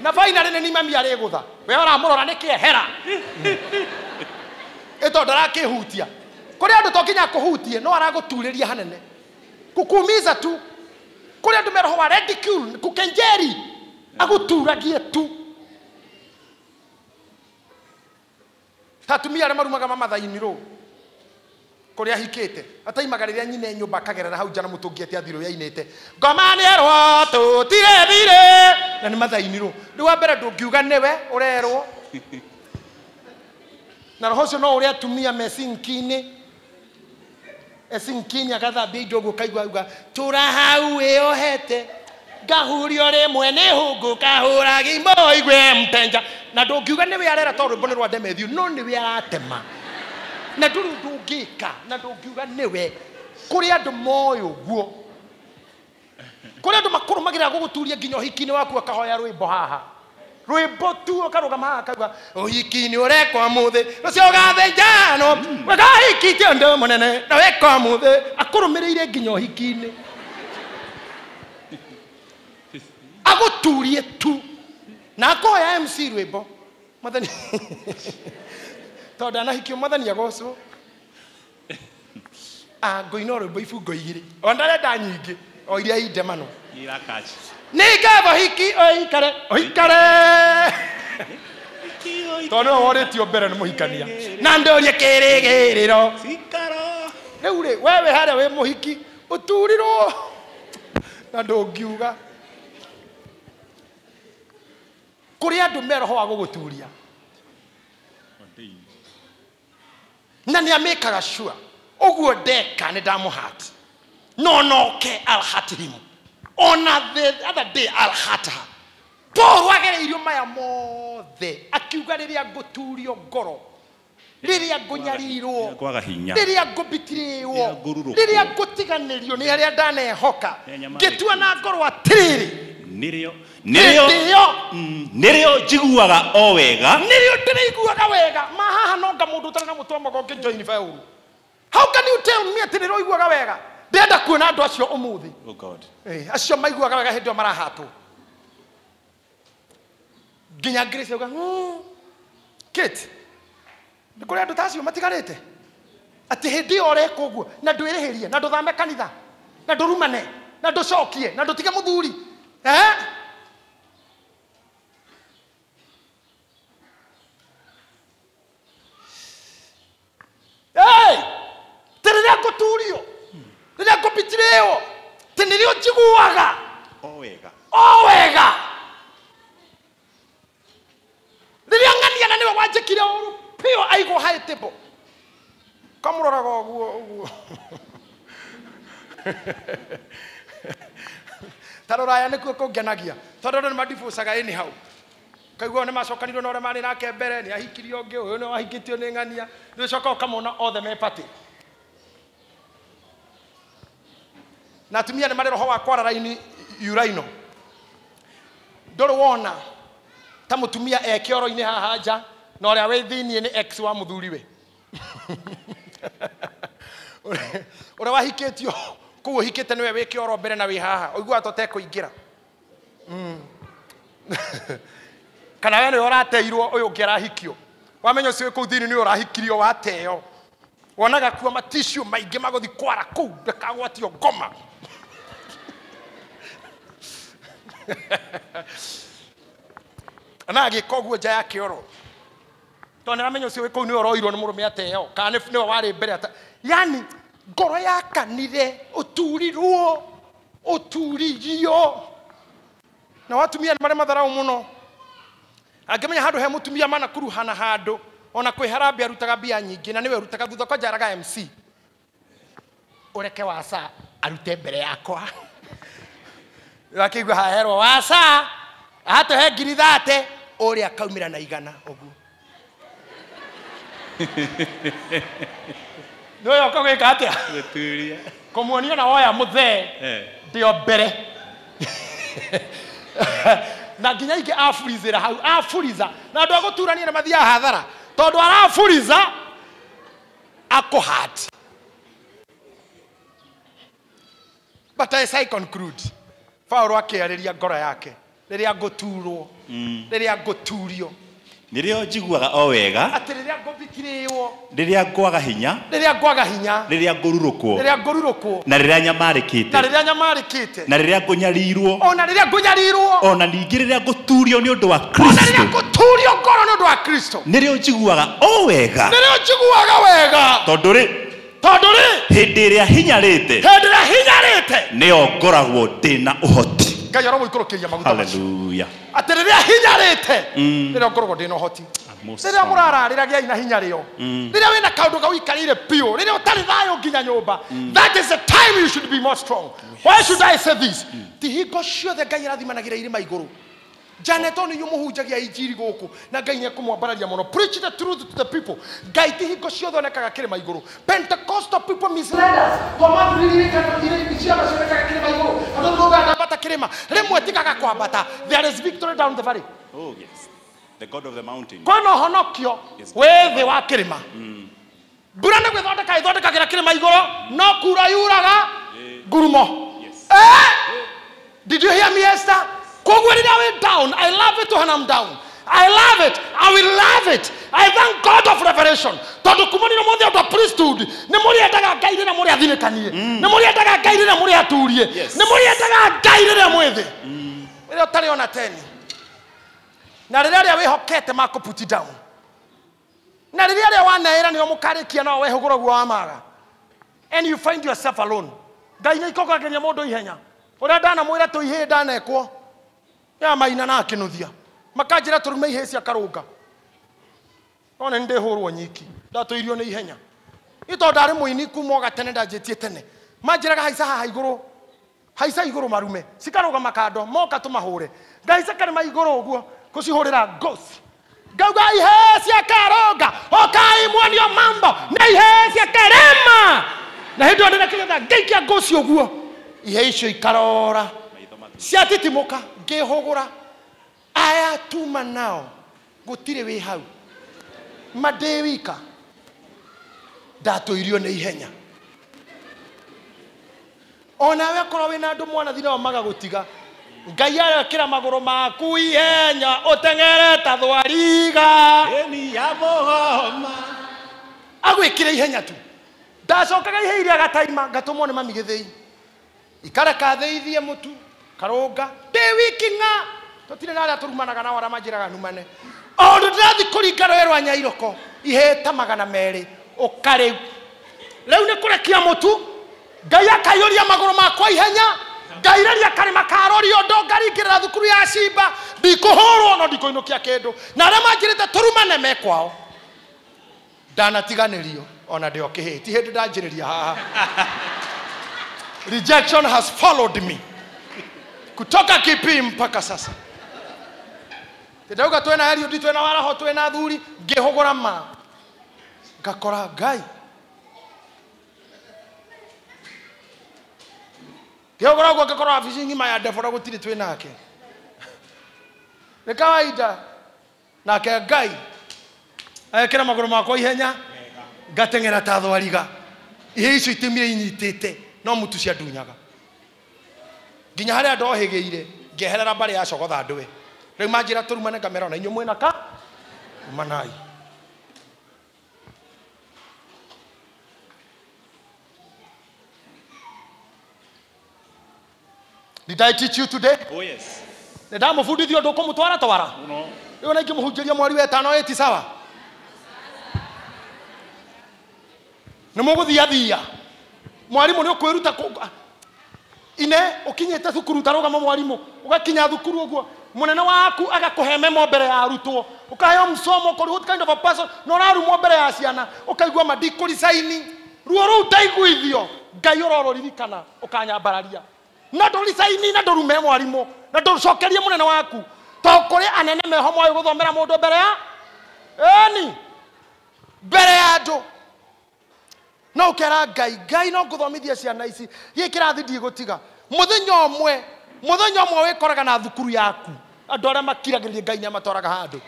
na finally nĩ mami arĩgũtha. We ũramũrora nĩkĩ ehera. Ĩ tondũ ndarakĩhutia. Kũrĩ andũ to nginya akũhutie no aragũturĩria hanene. Kukuumiza tu. Kũrĩ andũ me roho wa ridicule, kukenjeri, agũturagie tu. Ta atumia arĩa marumaga mamathainirwo kũrĩa ahikĩte ataimaga rĩrĩa nyina e nyũmba akagerera hau nja na mũtũngi atĩ athirũ yainĩte ngoma nĩerwo tũtirĩ thirĩ na nĩ mathainirwo. Rĩu wa mbere ndũngiuga nĩwe ũrerwo. Na roho ũcio no ũrĩa atumia me sinki-inĩ. Esinkini akathambia indo ũguo kaigua auga tũra hau wĩohete ngahurio rĩmwe nĩ hũngũ kahũra gimo igue mtenja. Na ndũngiuga nĩwe arera tondũ rwĩmbo nĩ rwa Demethiũ, no nĩwe aratema. Na ndũrĩ ũndũ ũngĩka na ndũngiuga nĩwe. Kũrĩ andũ moĩ ũguo. Kũrĩ andũ makũrũmagĩrĩra gũgũturia nginya ũhiki-inĩ waku akahoya rwĩmbo haha. Rwĩmbo tu ũkarũgama haha akauga ũhiki-inĩ ũrekwo mũthĩ rũcio ũgathĩnjano wekahikĩtie ũndũ mũnene na wekwo mũthĩ akũrũmĩrĩire nginya ũhiki-inĩ. Agũturie tu na akoya MC rwĩmbo mwathani tondũ ndanahikio mwathani agocwo. Ngũina rwĩmbo ibungo igĩrĩ o ndarenda nyingĩ o iria indemano. Nĩ ngatho hiki ũikare ũikare tondũ nĩwe worĩtio mbere nĩ mũhikania na ndũrie kĩrĩgĩrĩro. Rĩu rĩ we wĩ harĩa wĩ mũhiki ũturirwo na ndũngiuga. Kũrĩ andũ me roho wa gũgũturia na nĩ amĩkaga sure ũguo ndeka nĩ ndamũhati no noke I'll hurt him. Ona the other day I'll hurt her. Paul agereirio maya mothe akiuga rĩrĩa ngũturio ngoro, rĩrĩa ngũnyarirwo, rĩrĩa ngũbitirĩrwo, rĩrĩa ngũtiganĩrio nĩ arĩa ndanehoka, ngĩtua na ngoro atĩrĩrĩ nĩrĩo njiguaga o wega, nĩrĩo ndĩrĩiguaga wega. Ma haha nonga mũndũ ũtarĩ na mũtwe mogo ũngĩjoin Paul. How can you tell me atĩ nĩrĩo ũiguaga wega? Ndĩrenda kuona andũ acio ũmũthĩ. Oh God. Acio maiguaga wega hĩndĩ ĩyo marahatwo. Nginya Grace auga, Kate, nĩ kũrĩ andũ ta acio matigarĩte? Atĩ hĩndĩ ĩyo ũreka ũguo na ndwĩrĩhĩrie na ndũthame kanitha na ndũrumane na ndũcokie na ndũtige mũthuri. Te rĩrĩa ngũturio, rĩrĩa ngũbitirĩrwo, te nĩrĩo njiguaga o wega, o wega. Rĩrĩa ng'ania na nĩwe wanjĩkire ũru pio aigwo high table kamũroraga ũguo ũguo. Ta rũraya nĩkuo kũngenagia tondũ andũ nĩmandibucaga anyhow. Kaigua nĩ macokanirwo na ũrĩa marĩ nake mbere, nĩ ahikirio ũngĩ, ũyũ nĩ wahikĩtio nĩ ng'ania, nĩ ũcoka ũkamona othe me party. Na atumia nĩ marĩ roho wa kwara raini uraino. Ndũrĩ wona ta mũtumia e kĩoro-inĩ haha nja na ũrĩa wĩ thĩiniĩ nĩ ex wa mũthuriwe. Ũrĩa wahikĩtio kũu ũhikĩte nĩwe wĩ kĩoro mbere na wĩ haha ũiguaga ta ũtekũingĩra. Kana we nĩwe ũrateirwo ũyũ ũngĩ arahikio. Wamenya ũcio wĩ kũu thĩiniĩ nĩwe ũrahikirio wateo. Wonaga kuo maticiũ maingĩ magũthiĩ kwara kũu ndakagwatio ngoma. Na agĩka ũguo nja ya kĩoro tondũ nĩaramenya ũcio wĩ kũu nĩwe ũroirwo nĩ mũrũme ateo kana nĩwe warĩ mbere ata. Yani ngoro yakanire ũturirwo ũturirio. Na atumia nĩ marĩ matharau mũno. Angĩmenya handũ he mũtumia manakuruhana handũ ona kwĩ harambee arutaga mbia nyingĩ na nĩwe ũrutaga thutha kwanja araga MC. Ũreke waca arute mbere yakwa. Akĩigua haherwo waca atũhe ngiri 30 ũrĩa akaumĩra na 100 ũguo. Nĩwe ũka gwĩka atĩa? Gũturia. Kũmuonia na woya mũthee ndĩo mbere. Na nginya ingĩ aburizĩra hau aburiza na andũ a gũturania nĩ mathiaga hathara tondũ araburiza akũhati. But as I conclude, Paul akĩarĩria ngoro yake rĩrĩa ngũturwo, rĩrĩa ngũturio, nĩrĩo njiguaga o wega, atĩ rĩrĩa ngũthikĩrĩrwo, rĩrĩa ngwaga hinya, rĩrĩa ngwaga hinya, rĩrĩa ngũrurũkwo, rĩrĩa ngũrurũkwo, na rĩrĩa nyamarĩkĩte, na rĩrĩa nyamarĩkĩte, na rĩrĩa ngũnyarirwo, ona rĩrĩa ngũnyarirwo, ona ningĩ rĩrĩa ngũturio nĩ ũndũ wa Kristo, ona rĩrĩa ngũturio ngoro nĩ ũndũ wa Kristo, nĩrĩo njiguaga o wega, nĩrĩo njiguaga wega, tondũ rĩ tondũ rĩ hĩndĩ ĩrĩa hinyarĩte, hĩndĩ ĩrĩa hinyarĩte, nĩyo ngoragwo ndĩna ũhoti. Ngai aromũikũrũkĩria maguta macio. Hallelujah. Atĩ rĩrĩa hinyarĩte rĩrĩa ngoragwo ndĩna ũhoti. Most Rĩrĩa mũrararĩra gĩai na hinya rĩo. Rĩrĩa wĩna kaũndũ gauikarĩire biũ, rĩrĩa ũtarĩ thayũ nginya nyũmba, that is the time you should be more strong. Why should I say this? Ti hingo ciothe Ngai arathimanagĩra irĩma igũrũ. Janet nĩ inyuĩ mũhunjagia injiri gũkũ na Ngai nĩekũmwambararia mũno. Preach the truth to the people. Ngai ti hingo ciothe onekaga kĩrĩma igũrũ. Pentecostal people misled us. Twamathuririkana ciama cionekaga kĩrĩma igũrũ. Andũ maugaga ndambata kĩrĩma. Rĩmwe tigaga kwambata. There is victory down the valley. Oh yes. The God of the mountain. Kwĩna ũhonokio Yes. wĩ thĩ wa kĩrĩma. Mbura nĩ gwĩthondeka ĩthondekagĩra kĩrĩma igũrũ, no kura yuraga ngurumo. Yes. Eh? Did you hear me, Esther? Koguo rĩrĩa wĩ down, I love it when I'm down. I love it. I will love it. I thank God of revelation. Tondũ kuma nĩ mũthĩ ũndũ priesthood, nĩ mũrĩendaga Ngai rĩrĩa mũrĩ athinĩkanie. Nĩ mũrĩendaga Ngai rĩrĩa mũrĩ aturie. Yes. Nĩ mũrĩendaga Ngai rĩrĩa mwĩ thĩ. Rĩrĩa ũtarĩ ona teni. Na rĩrĩa arĩa wĩhokete makũ put it down. Na rĩrĩa arĩa waneĩra nĩo mũkarĩkia nao wehũgũra guo wa maga. And you find yourself alone. Ngai nĩ ikũgageria mũndũ ihenya. Ũrĩa ndanamwĩra tũ ihĩĩ ndanekwo. Ya maina na akĩnũthia. Makanjĩra tũrume ihĩĩ cia karũnga. No nĩ ndĩhũrwo nyiki. Ndatũirio nĩ ihenya. Nĩ tondũ ndarĩ mũini kuma o gatene ndanjĩtie tene. Manjĩraga haica haha igũrũ. Haica igũrũ marume. Cikarũgama kando moka tũmahũre. Ngaica karĩma igũrũ ũguo kũcihũrĩra ngoci. Ngauga ihĩĩ cia karũnga ũkai muonio mambo na ihĩĩ cia karĩma. Na hĩndĩ ĩyo ndĩna kĩgetha ngaikia ngoci ũguo. Ihĩĩ icio ikarora. Ciatitimũka ngĩhũgũra. Aya tuma nao gũtirĩ wĩ hau. Ma ndĩ wika. Ndatũirio nĩ ihenya. Onawe akorwo wĩna andũ mwanathi nao magagũtiga. Ngai arekĩra magũrũ maku ihenya ũteng'ere ta thwariga. Eni ya mũgoma. Agwĩkĩre ihenya tu. Ndacokaga ihĩa iria gataima ngatũmwo nĩ mami gĩthĩi. Ikareka thĩithie mũtu karũnga ndĩ wiki ng'a. Tũtirĩ na arĩa tũrumanaga nao arĩa manjĩraga numane. O ũndũ ndĩrathiĩ kũringa rũĩ rwa Nyairoko ihĩĩ ta 200 ũka rĩu. Rĩu nĩ kũrekia mũtu. Ngai akaiyũria magũrũ makwa ihenya. Ngairĩria karĩma karorio ũndũ ngaringĩrĩra thukuru ya Cimba. Ndikũhũrwo no ndikũinũkia kĩndũ. Na arĩa manjĩrĩte tũrumane me kwao. Ndanatiganĩrio ona ndĩ o kĩhĩĩ. Ti hĩndĩ ndanjĩrĩria haha. Rejection has followed me kutoka kipi mpaka sasa. Ndauga twena Eliud, twena Waraho, twena athuri, ngĩhũgũra ma ngakora Ngai. Ngĩhũgũra ũguo ngakora wabici ng'ima ya Deborah gũtirĩ twĩ nake. Nĩ kawaida nake Ngai agekĩra magũrũ makwa ihenya ngateng'era ta thwariga. Ihĩĩ icio itimire inyitĩte no mũtu ciandunyaga. Nginya harĩa ndohĩgĩire ngĩeherera mbarĩ ya cogotha ndwe. Rĩu manjĩra tũrumane ngamera ona inyuĩ mwĩna ka rumanai. Did I teach you today? Oh yes. Nĩ ndamũbundithia ũndũ ũkũmũtwara twara. No. Rĩu ona ingĩmũhunjĩria mweri wa ĩtano ĩti sawa. Nĩ mũgũthiathia. Mwarimũ nĩ ũkwĩruta ine ũkinyĩte thukuru tarũgama mwarimũ ũgakinya thukuru ũguo mũnene waku agakũhe memo mbere ya arutwo ũkaheo msomo ũkorwo what kind of a person na ũrarumwo mbere ya ciana ũkaigua ma ndikũricaini ruo rũu ndaiguithio Ngai ũrorũririkana ũkanyambararia na ndũricaini na ndũrume mwarimũ na ndũcokerie mũnene waku to kũrĩ anene meho moĩ gũthomera mũndũ mbere ya ĩni mbere ya andũ. No ũkera Ngai, Ngai no ngũthomithie ciana ici gĩkĩ kĩrathi ndigũtiga. Mũthenya ũmwe wĩkoraga na thukuru yaku andũ arĩa makiragĩrĩria Ngai nĩamatwaraga handũ.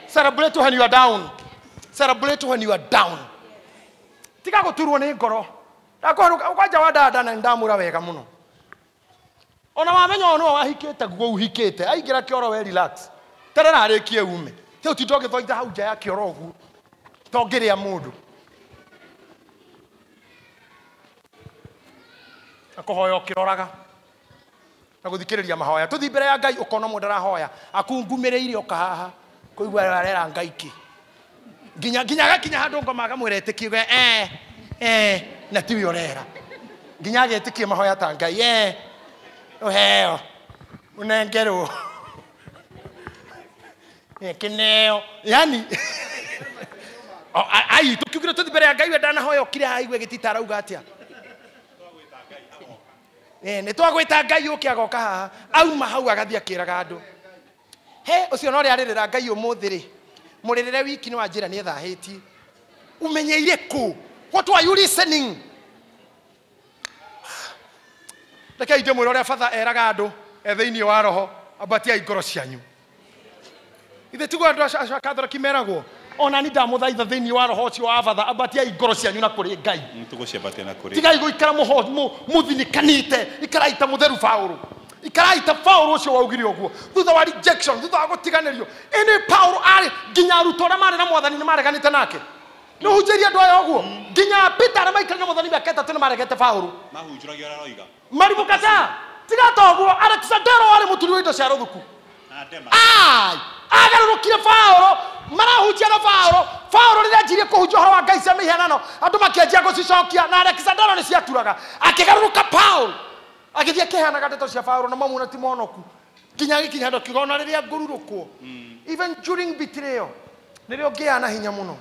Celebrate when you are down. Celebrate when you are down. Tiga gũturwo nĩ ngoro. Ndakũharũka kwanja wa dada na nĩndamwĩra wega mũno. Ona wamenya ũyũ nĩwe wahikĩte guo uhikĩte aingĩra kĩoro we relax. Terera arĩkie ume. Ti ũtinda ũgĩthoitha hau nja ya kĩoro ũguo. To ngĩrĩa mũndũ. Na kũhoya ũkĩroraga. Na gũthikĩrĩria mahoya. Tũthiĩ mbere ya Ngai ũkona mũndũ arahoya akungumĩrĩire ũka haha kũigua arera Ngai kĩ. Nginya agakinya handũ ngoma akamwĩra ĩtĩkie na tiwe ũrera. Nginya agetĩkie mahoya ta Ngai ũheo. Unengerwo. Kineo. Yani ai tukiugire tuthi mbere ya Ngai we ndanahoya ukire aigue gitita arauga atia. Nĩ twagwĩta Ngai ũke agoka haha auma hau agathiĩ akĩraga andũ. He ũcio no ũrĩa arĩrĩra Ngai ũmũthĩ rĩ mũrĩrĩre wiki nĩ wanjĩra nĩ ethahĩtie. Umenyeire kũ? What are you listening? Reke ndĩmwĩre ũrĩa batha eraga andũ e thĩinĩ wa roho ambatiai ngoro cianyu. Ithe tiguo andũ acio a Kathoriki meragwo ona ni ndamũthaitha thĩinĩ wa roho ũcio wa batha ambatiai ngoro cianyu na kũrĩ Ngai. Tũgũciambatia na kũrĩ. Tigai gũikara mũthinĩkanĩte ikarai ta mũtheru Paũlũ. Ikarai ta Paũlũ ũcio waugire ũguo thutha wa rejection thutha wa gũtiganĩrio. Ĩnĩ Paũlũ arĩ nginya arutwo arĩa marĩ na mwathani nĩ mareganĩte nake. Nĩ ũhunjĩirie andũ aya ũguo nginya Peter arĩa maikarire na mwathani mĩaka 3 nĩ maregete Paũlũ. Mahunjũragia ũrĩa aroiga. Maribũ kata tiga ta ũguo Alexandero arĩ mũturi wa indo cia rũthuku. Ai agarũrũkire Paũlũ marahunjia na Paũlũ. Paũlũ rĩrĩa anjirie kũhunjia ũhoro wa Ngai cia mĩhianano andũ makĩanjia gũcicokia na Alexandero nĩ ciaturaga. Akĩgarũrũka Paũlũ agĩthiĩ akĩheanaga ndeto cia Paũlũ na mamuona ti monoku nginya agĩkinya handũ akiuga ona rĩrĩa ngũrurũkwo even during betrayal nĩrĩo ngĩaga na hinya mũno.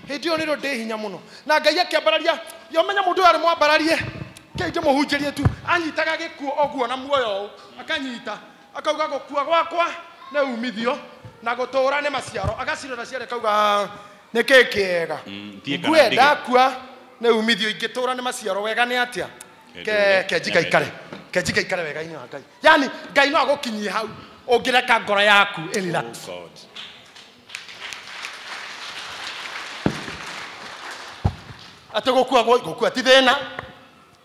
Hĩndĩ ĩyo nĩrĩo ndĩ hinya mũno na Ngai akĩambararia yomenya mũndũ ũyũ arĩ mwambararie kĩi ndĩmũhunjĩrie tu anyitaga gĩkuũ ũguo na muoyo ũũ akanyita akauga gũkua gwakwa nĩ umithio na gũtũũra nĩ maciaro agacirora ciarĩ akauga nĩ kĩĩ kĩega ngue ndakua nĩ umithio ingĩtũũra nĩ maciaro wega nĩ atĩa kenjika ikare wega-inĩ wa Ngai. Yani Ngai no agũkinyie hau ũngĩreka ngoro yaku ĩrelax. Atĩ gũkua ti thĩna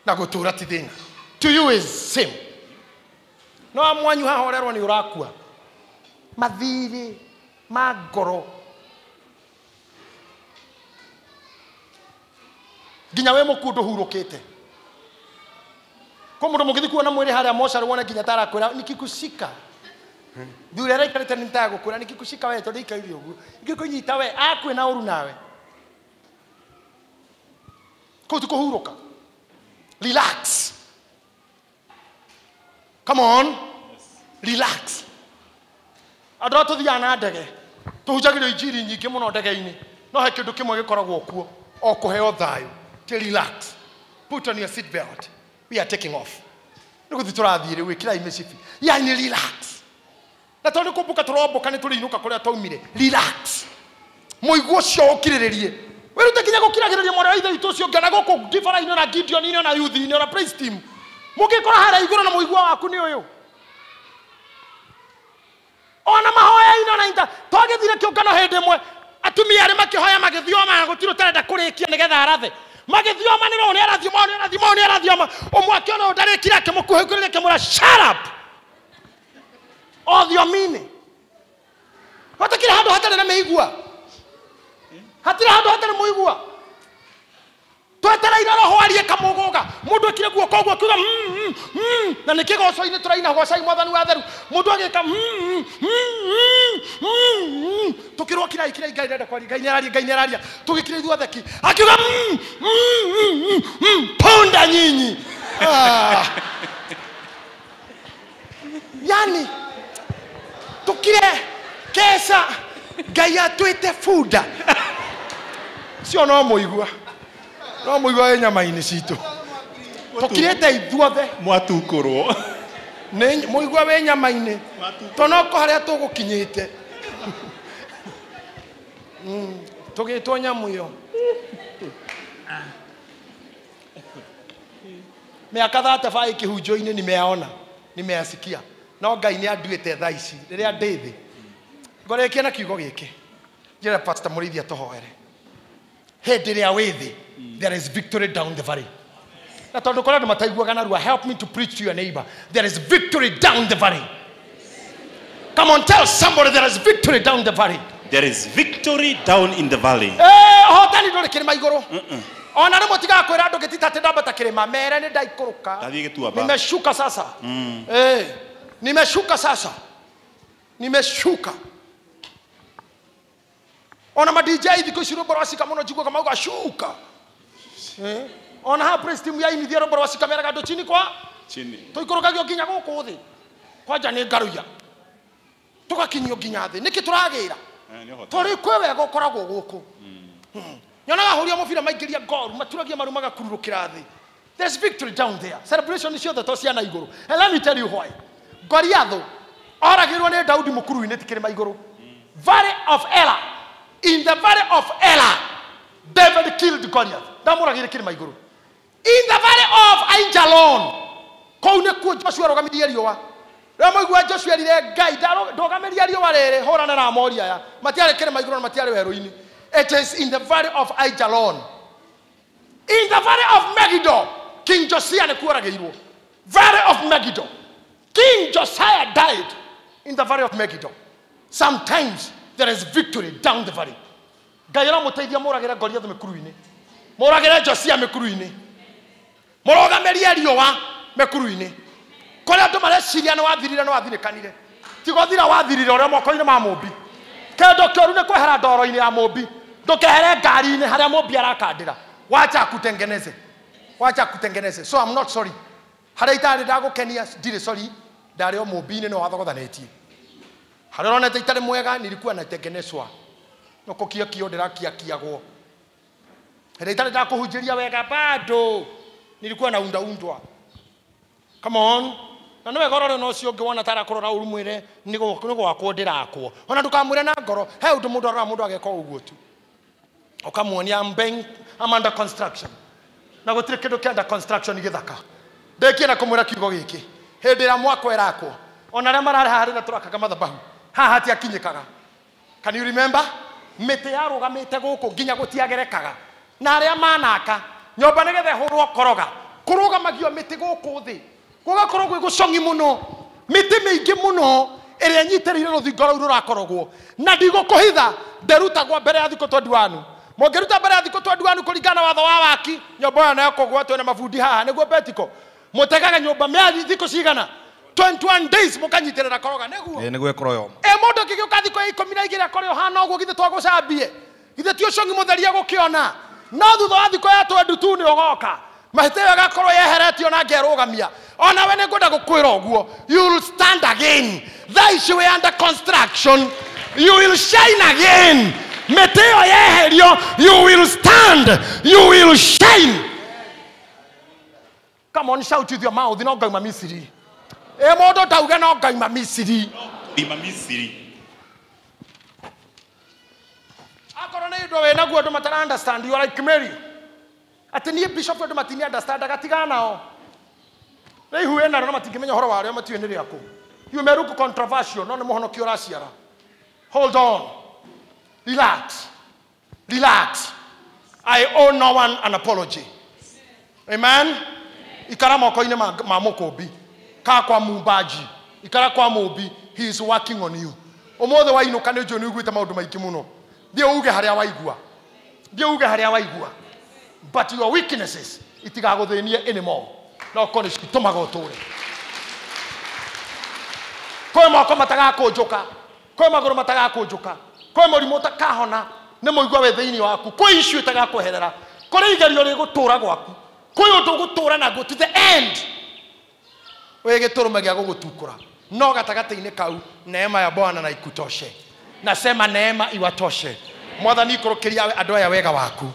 na gũtũũra ti thĩna. To you is same. No amwanyu haha ũrerwo nĩ ũrakua mathirĩ ma ngoro nginya wĩ mũkuũ ndũhurũkĩte. Kwa mũndũ mũngĩthiĩ kuona mwĩrĩ harĩa mocarĩ wone nginya tarakwĩra nikikushika thuri araikarĩte nĩ ntagũkwĩra nikikushika we tondũ ikaire ũguo ingĩkũnyita we akue na ũru nawe kũu ti kũhurũka. Relax. Come on. Yes. Relax. Andũ arĩa tũthiaga na ndege tũhunjagĩrio injiri nyingĩ mũno ndege-inĩ no he kĩndũ kĩmwe gĩkoragwo kuo o kũheo thayũ. Ti relax. Put on your seat belt. We are taking off. Nĩ gũthiĩ tũrathiĩ rĩu ĩkĩrai mĩcibi. Yani relax. Na tondũ kũmbũka tũrombũka nĩ tũrĩinũka kũrĩa twaumire. Relax. Mũigua ũcio ũkirĩrĩrie. Wĩrute nginya gũkiragĩrĩria mwarĩ wa ithe witũ ũcio ũngĩ ona gũkũ ndibara-inĩ ona Gideon-inĩ ona youth-inĩ ona praise team. Mũngĩkora harĩa igũrũ na mũigua waku nĩ ũyũ. Ona mahoya-inĩ ona inta twagĩthire kĩũngano hĩndĩ ĩmwe atumia arĩa makĩhoya magĩthioma gũtirĩ ũtarenda kũrĩkia nĩgetha arathe. Magĩthioma nĩ roho nĩ arathioma nĩ arathioma nĩ arathioma ũmwe akĩona ũyũ ndarĩkire akĩmũkuhĩrĩria akĩmwĩra shut up. Othiomini. Hatikĩrĩ handũ hatarĩ na mĩigua. Hatirĩ handũ hatarĩ mũigua. Twetereire roho arie kamũgũga mũndũ ekire guoko ũguo akiuga na nĩ kĩgoco-inĩ tũraina gocai mwathani wa theru mũndũ agĩka tũkĩrwo kirai kirai Ngai ndenda kwaria Ngai nĩararia Ngai nĩararia tũgĩkira ithuothe ki akiuga punda nyinyi. Yani tũkire keca Ngai atwĩte bunda cio no mũigua no mũigua wĩ nyama-inĩ citũ tũkirĩte ithuothe mwatukũrwo nĩ mũigua wĩ nyama-inĩ tonoko harĩa tũgũkinyĩte tũgĩtwo nyamũ ĩyo mĩaka 35 kĩhunjo-inĩ nimeyaona nimeyasikia no Ngai nĩ anduĩte thaa ici rĩrĩa ndĩ thĩ ngorĩkia na kiugo gĩkĩ njĩra Pastor Mũrĩithi atũhoere hĩndĩ ĩrĩa wĩ thĩ there is victory down the valley. Na tondũ kũrĩ andũ mataiguaga narua help me to preach to your neighbor there is victory down the valley. Come on, tell somebody there is victory down the valley. There is victory down in the valley. Ũhotani ndũrĩ kĩrĩma igũrũ. Ona rĩmwe tigaga kwĩra andũ ngĩtita atĩ ndambata kĩrĩma mere nĩ ndaikũrũka. Ndathiĩ gĩtuamba. Nimeshuka sasa. Nimeshuka sasa. Nimeshuka. Ona ma DJ thikũ ici rwĩmbo rwa cika mũno njiguaga mauga shuka. Ona ha praise team ya inithia rwĩmbo rwa cika meraga andũ chini kwa chini. Tũikũrũkagio nginya gũkũ thĩ. Kwanja nĩ ngaruia. Tũgakinyio nginya thĩ. Nĩkĩ tũragĩra? Tondũ kwĩ wega ũkoragwo gũkũ. Nyonaga ahũri a mũbira maingĩria goal, maturagia maru magakururũkĩra thĩ. There's victory down there. Celebration ciothe to ciana igũrũ. And let me tell you why. Goliath oragirwo nĩ Daudi mũkuru-inĩ ti kĩrĩma igũrũ. Valley of Elah. In the valley of Elah, David killed Goliath. Ndamũragire kĩrĩma igũrũ. In the valley of Aijalon, kũu nĩkuo Joshua arũgamirie riũa. Rĩrĩa mũigua Joshua erire Ngai, ndũgamĩria riũa rĩrĩ, hũrana na Aamori aya. Matiarĩ kĩrĩma igũrũ na matiarĩ werũ-inĩ. It is in the valley of Aijalon. In the valley of Megiddo, King Josiah nĩkuo oragĩirwo. Valley of Megiddo. King Josiah died in the valley of Megiddo. Sometimes there is victory down the valley. Ngai aramũteithia mũragĩre Goliath mĩkuru-inĩ. Mũragĩre Josiah mĩkuru-inĩ. Mũrũgamĩrie riũa mĩkuru-inĩ. Kũrĩa andũ mareciria nĩ wathirire nĩ wathirĩkanire. Tiga ũthira wathirire ũrĩa moko-inĩ ma mũmbi. Kĩndũ kĩũru nĩ kwehera ndoro-inĩ ya mũmbi. Ndũkehere ngari-inĩ harĩa mũmbi arakandĩra. Wacha akutengeneze. Wacha akutengeneze. So I'm not sorry. Harĩa itarĩ ndagũkenia ndirĩ sorry. Ndarĩ o mũmbi-inĩ no wathogothanĩtie. Harĩa ũronete itarĩ mwega nilikuwa natengenezwa. No kũkiakio ndĩrakiakiagwo. Harĩa itarĩ ndakũhunjĩria wega bado nilikuwa naundaundwa. Come on. Na nĩ wega ũrore na ũcio ũngĩ wona tarakũrora ũru mwĩre nĩ gwakwo ndĩrakwo. Ona ndũkamwĩre na ngoro, he ũndũ mũndũ arora mũndũ ageka ũguo tu. Ũkamuonia I'm under construction. Na gũtirĩ kĩndũ kĩa under construction gĩthaka. Ndĩkie na kũmwĩra kiugo gĩkĩ. Hĩndĩ ĩrĩa mwako ĩrakwo, ona arĩa mararĩ haha rĩrĩa tũrakaga mathabahu, haha hatiakinyĩkaga. Can you remember? Mĩtĩ yarũgamĩte gũkũ nginya gũtiagerekaga. Na arĩa manaka, nyũmba nĩgetha ĩhũrwo koroga, kũrũgamagio mĩtĩ gũkũ thĩ. Gũgakorwo gwĩ gũcong'i mũno, mĩtĩ mĩingĩ mũno ĩrĩa ĩnyitĩrĩire rũthingo rũu rũrakorogwo. Na ndigũkũhitha, ndĩrutagwo mbere ya thikũ 21. Mũngĩruta mbere ya thikũ 21 kũringana na watho wa waki, nyũmba ĩyo nayo kũgwa twĩna mabundi haha nĩguo betiko. Mũtegaga nyũmba mĩeri thikũ cigana? 21 days mũkanyitĩrĩra koroga nĩguo. Nĩguo ĩkorwo yoma. Mũndũ angĩgĩũka thikũ ya 12 akore ũhana ũguo githĩ twagũcambie. Githĩ ti ũcong'i mũtherie gũkĩona. No thutha wa thikũ ya 22 nĩ ũgoka. Mahĩtia ĩyo ĩgakorwo yeheretio na ngerũgamia. Ona we nĩngwenda gũkwĩra ũguo. You will stand again. Thaa ici wĩ under construction. You will shine again. Mĩtĩ ĩyo yeherio, you will stand. You will shine. Come on, shout with your mouth. No ngauma Misiri. Mũndũ ndauge no ngauma Misiri. Ima Misiri. Akorwo nĩ ũndũ wĩnaguo andũ matara understand, you are like Mary. Atĩ niĩ bishop andũ matini understand agatigana nao. Rĩu ihu ĩnarĩo na matingĩmenya ũhoro warĩo matiũĩ nĩ rĩakũ. You may look controversial, no nĩ mũhonokio ũraciara. Hold on. Relax. Relax. I owe no one an apology. Amen. Ikara moko-inĩ ma mũkũmbi. Kaa kwa mumbaji. Ikara kwa mũmbi. He is working on you. Ũmũthĩ wainũka nĩ njũĩ nĩ ũiguĩte maũndũ maingĩ mũno. Thiĩ uge harĩa waigua. Thiĩ uge harĩa waigua. But your weaknesses itigagũthĩnie anymore. No korwo nĩ citũmaga ũtũre. Kwĩ moko matagakũnjũka. Kwĩ magũrũ matagakũnjũka. Kwĩ mũrimũ ũtakahona nĩ mũigua wĩ thĩinĩ waku. Kwĩ issue ĩtagakweherera. Kũrĩ igerio rĩgũtũra gwaku. Kwĩ ũndũ ũgũtũra naguo to the end. Wĩ gĩtũrũme gĩa gũgũtukũra. No gatagatĩ-inĩ kau neema ya Bwana na ikutoshe. Nasema neema iwatoshe. Mwathani ikũrũkĩria andũ aya wega waku.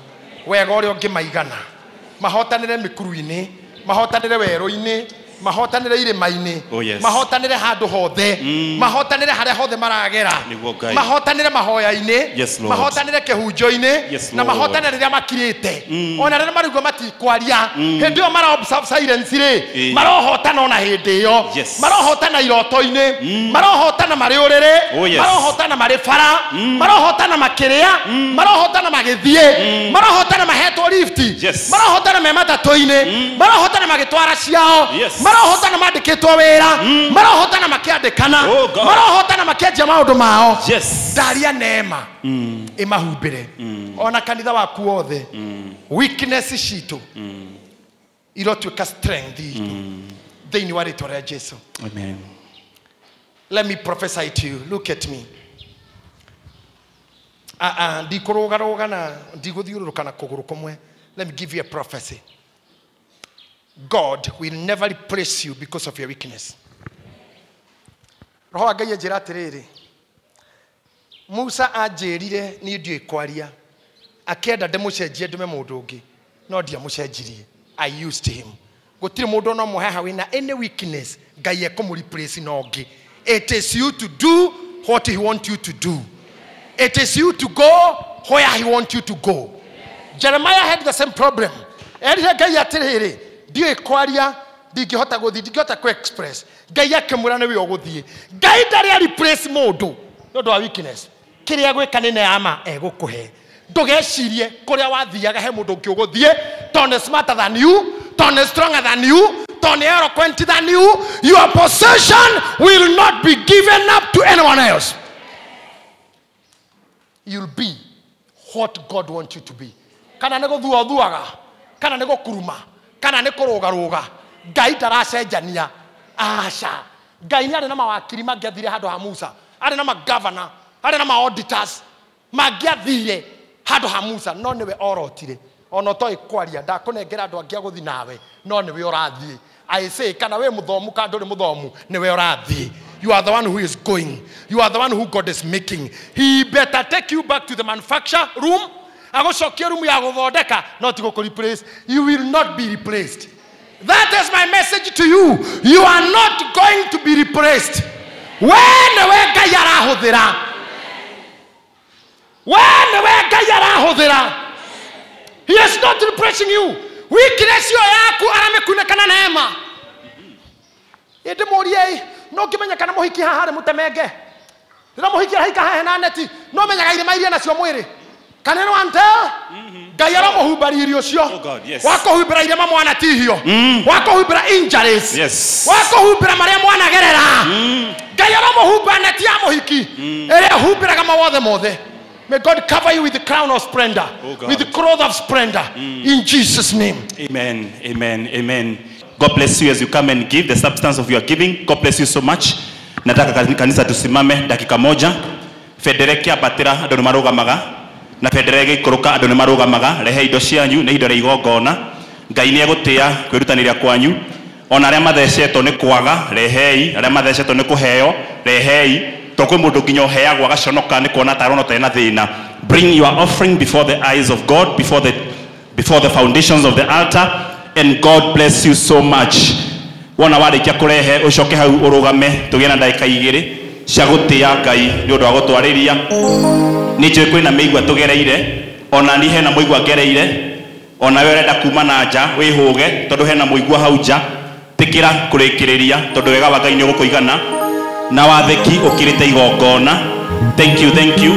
Wega ũrĩa ũngĩmaigana. Mahotanĩre mĩkuru-inĩ, mahotanĩre werũ-inĩ, mahotanĩre irĩma-inĩ, Oh, yes. mahotanĩre handũ hothe, mahotanĩre harĩa hothe maragera, Nĩguo Ngai. mahotanĩre mahoya-inĩ, Yes, Lord. mahotanĩre kĩhunjo-inĩ, Yes, na Lord. mahotanĩre rĩrĩa makirĩte, ona rĩrĩa maraigua matikwaria, hĩndĩ ĩyo mara observe silence rĩ, marohotana ona hĩndĩ ĩyo, Yes. marohotana iroto-inĩ, marohotana marĩ ũrĩrĩ, Oh, yes. marohotana marĩ bara, marohotana makĩrĩa, marohotana magĩthiĩ, marohotana mahetwo lift, Yes. marohotana me matatũ-inĩ, marohotana magĩtwara ciao, Yes. marohotana mandĩkĩtwo wĩra, marohotana makĩandĩkana, Oh, God. marohotana makĩanjia maũndũ mao. Yes. Ndaria neema ĩmahumbĩre ona kanitha waku wothe. Weakness citũ irotuĩka strength itũ thĩinĩ wa rĩtwa rĩa Jesu. Amen. Let me prophesy to you. Look at me. Ndikũrũgarũga na ndigũthiũrũrũka na kũgũrũ kũmwe. Let me give you a prophecy. God will never replace you because of your weakness. Roho wa Ngai anjĩra atĩrĩrĩ, Musa anjĩrire niĩ ndiũĩ kwaria, akĩenda ndĩmũcenjie ndũme mũndũ ũngĩ, no ndiamũcenjirie. I used him. Gũtirĩ mũndũ ona ũmwe haha wĩna any weakness Ngai ekũmũ-replace na ũngĩ. It is you to do what he want you to do. It is you to go where he want you to go. Jeremiah had the same problem. Erire Ngai atĩrĩrĩ, ndiũĩ kwaria, ndingĩhota gũthiĩ, ndingĩhota kũ-express. Ngai akĩmwĩra nĩwe ũgũthiĩ. Ngai ndarĩ a replace mũndũ nĩ ũndũ wa weakness. Kĩrĩa gwĩka nĩ neema egũkũhe. Ndũgecirie kũrĩa wathiaga he mũndũ ũngĩ ũgũthiĩ, tondũ nĩ smarter than you, tondũ nĩ stronger than you, tondũ nĩ eloquent than you. Your possession will not be given up to anyone else. You'll be what God wants you to be. Kana nĩ gũthua ũthuaga, kana nĩ gũkuruma, kana nĩ kũrũgarũga. Ngai ndaracenjania. Aca. Ngai nĩ arĩ na mawakiri mangĩathire handũ ha Musa, arĩ na magavana, arĩ na ma-auditors mangĩathire handũ ha Musa, no nĩwe orotire. Ona ũtoĩ kwaria, ndakũnengera andũ angĩ a gũthiĩ nawe, no nĩwe ũrathiĩ. I say, kana wĩ mũthomu kana ndũrĩ mũthomu, nĩwe ũrathiĩ. You are the one who is going. You are the one who God is making. He better take you back to the manufacture room. Agũcokie room ya gũthondeka, no ti gũkũ-replace. You will not be replaced. That is my message to you. You are not going to be replaced. We nĩwe Ngai arahũthĩra. We nĩwe Ngai arahũthĩra. He is not replacing you. Weakness ĩyo yaku aramĩkunĩka na neema. Ĩndĩ mũrie, no ngĩmenya kana mũhiki haha harĩ mũtemenge. Rĩrĩa mũhiki araika haha hena neti, no menyaga irema iria nacio mwĩrĩ. Can anyone tell? Ngai aramũhumbĩra irio ũcio. Oh God, yes. Wakũhumbĩra irema mwanatihio. Wakũhumbĩra injuries. Yes. Wakũhumbĩra marĩa mwanagerera. Ngai aramũhumbĩra neti ya mũhiki. Ĩrĩa ĩhumbĩraga mawothe mothe. May God cover you with the crown of splendor, Oh God. with the cloth of splendor, in Jesus' name. Amen, amen, amen. God bless you as you come and give the substance of your giving. God bless you so much. Nataka kanisa tusimame dakika moja. Bendera ĩkĩambatĩra andũ nĩ marũgamaga, na bendera ĩgĩikũrũka andũ nĩ marũgamaga. Rehe indo cianyu, nĩ ihinda rĩa igongona. Ngai nĩ egũtĩĩa kwĩrutanĩria kwanyu. Ona arĩa mathecetwo nĩ kwaga, rehei. Arĩa mathecetwo nĩ kũheo, rehei. Tondũ kwĩ mũndũ nginya ũheagwo agaconoka nĩ kuona ta arona ta ena thĩna. Bring your offering before the eyes of God, before the foundations of the altar, and God bless you so much. Wona warĩkia kũrehe ũcoke hau ũrũgame, tũgĩe na ndagĩka igĩrĩ cia gũtĩĩa Ngai nĩ ũndũ wa gũtwarĩria. Nĩ njũĩ kwĩna mĩigua tũgereire, ona niĩ hena mũigua ngereire, ona we ũrenda kuma na nja wĩhũge, tondũ hena mũigua hau nja. Tĩkĩra kũrĩkĩrĩria, tondũ wega wa Ngai nĩ ũgũkũigana, na wathĩki ũkĩrĩte igongona. Thank you, thank you.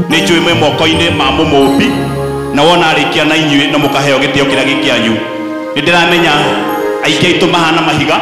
Nĩ njũĩ mwĩ moko-inĩ ma mũmũmbi, na wona arĩkia na inyuĩ no mũkaheo gĩtĩo kĩrĩa gĩ kĩanyu. Nĩ ndĩramenya aingĩ aitũ mahana mahiga,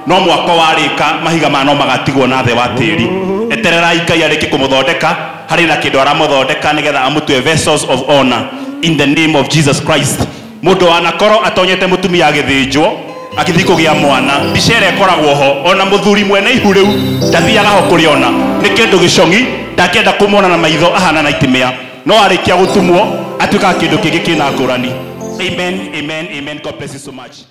no mwako warĩka mahiga maya no magatigwo na thĩ wa tĩri. Etererai Ngai arĩkie kũmũthondeka, harĩ na kĩndũ aramũthondeka nĩgetha amũtue vessels of honor in the name of Jesus Christ. Mũndũ wanakorwo atonyete mũtumia agĩthĩnjwo akĩthiĩ kũgĩa mwana, mbica ĩrĩa ĩkoragwo ho, ona mũthuri mwene ihu rĩu ndathiaga ho kũrĩona, nĩ kĩndũ gĩcong'i, ndakĩenda kũmwona na maitho ahana na itimĩa, no arĩkia gũtumwo atuĩkaga kĩndũ kĩngĩ kĩna ngũrani. Amen, amen, amen. God bless you so much.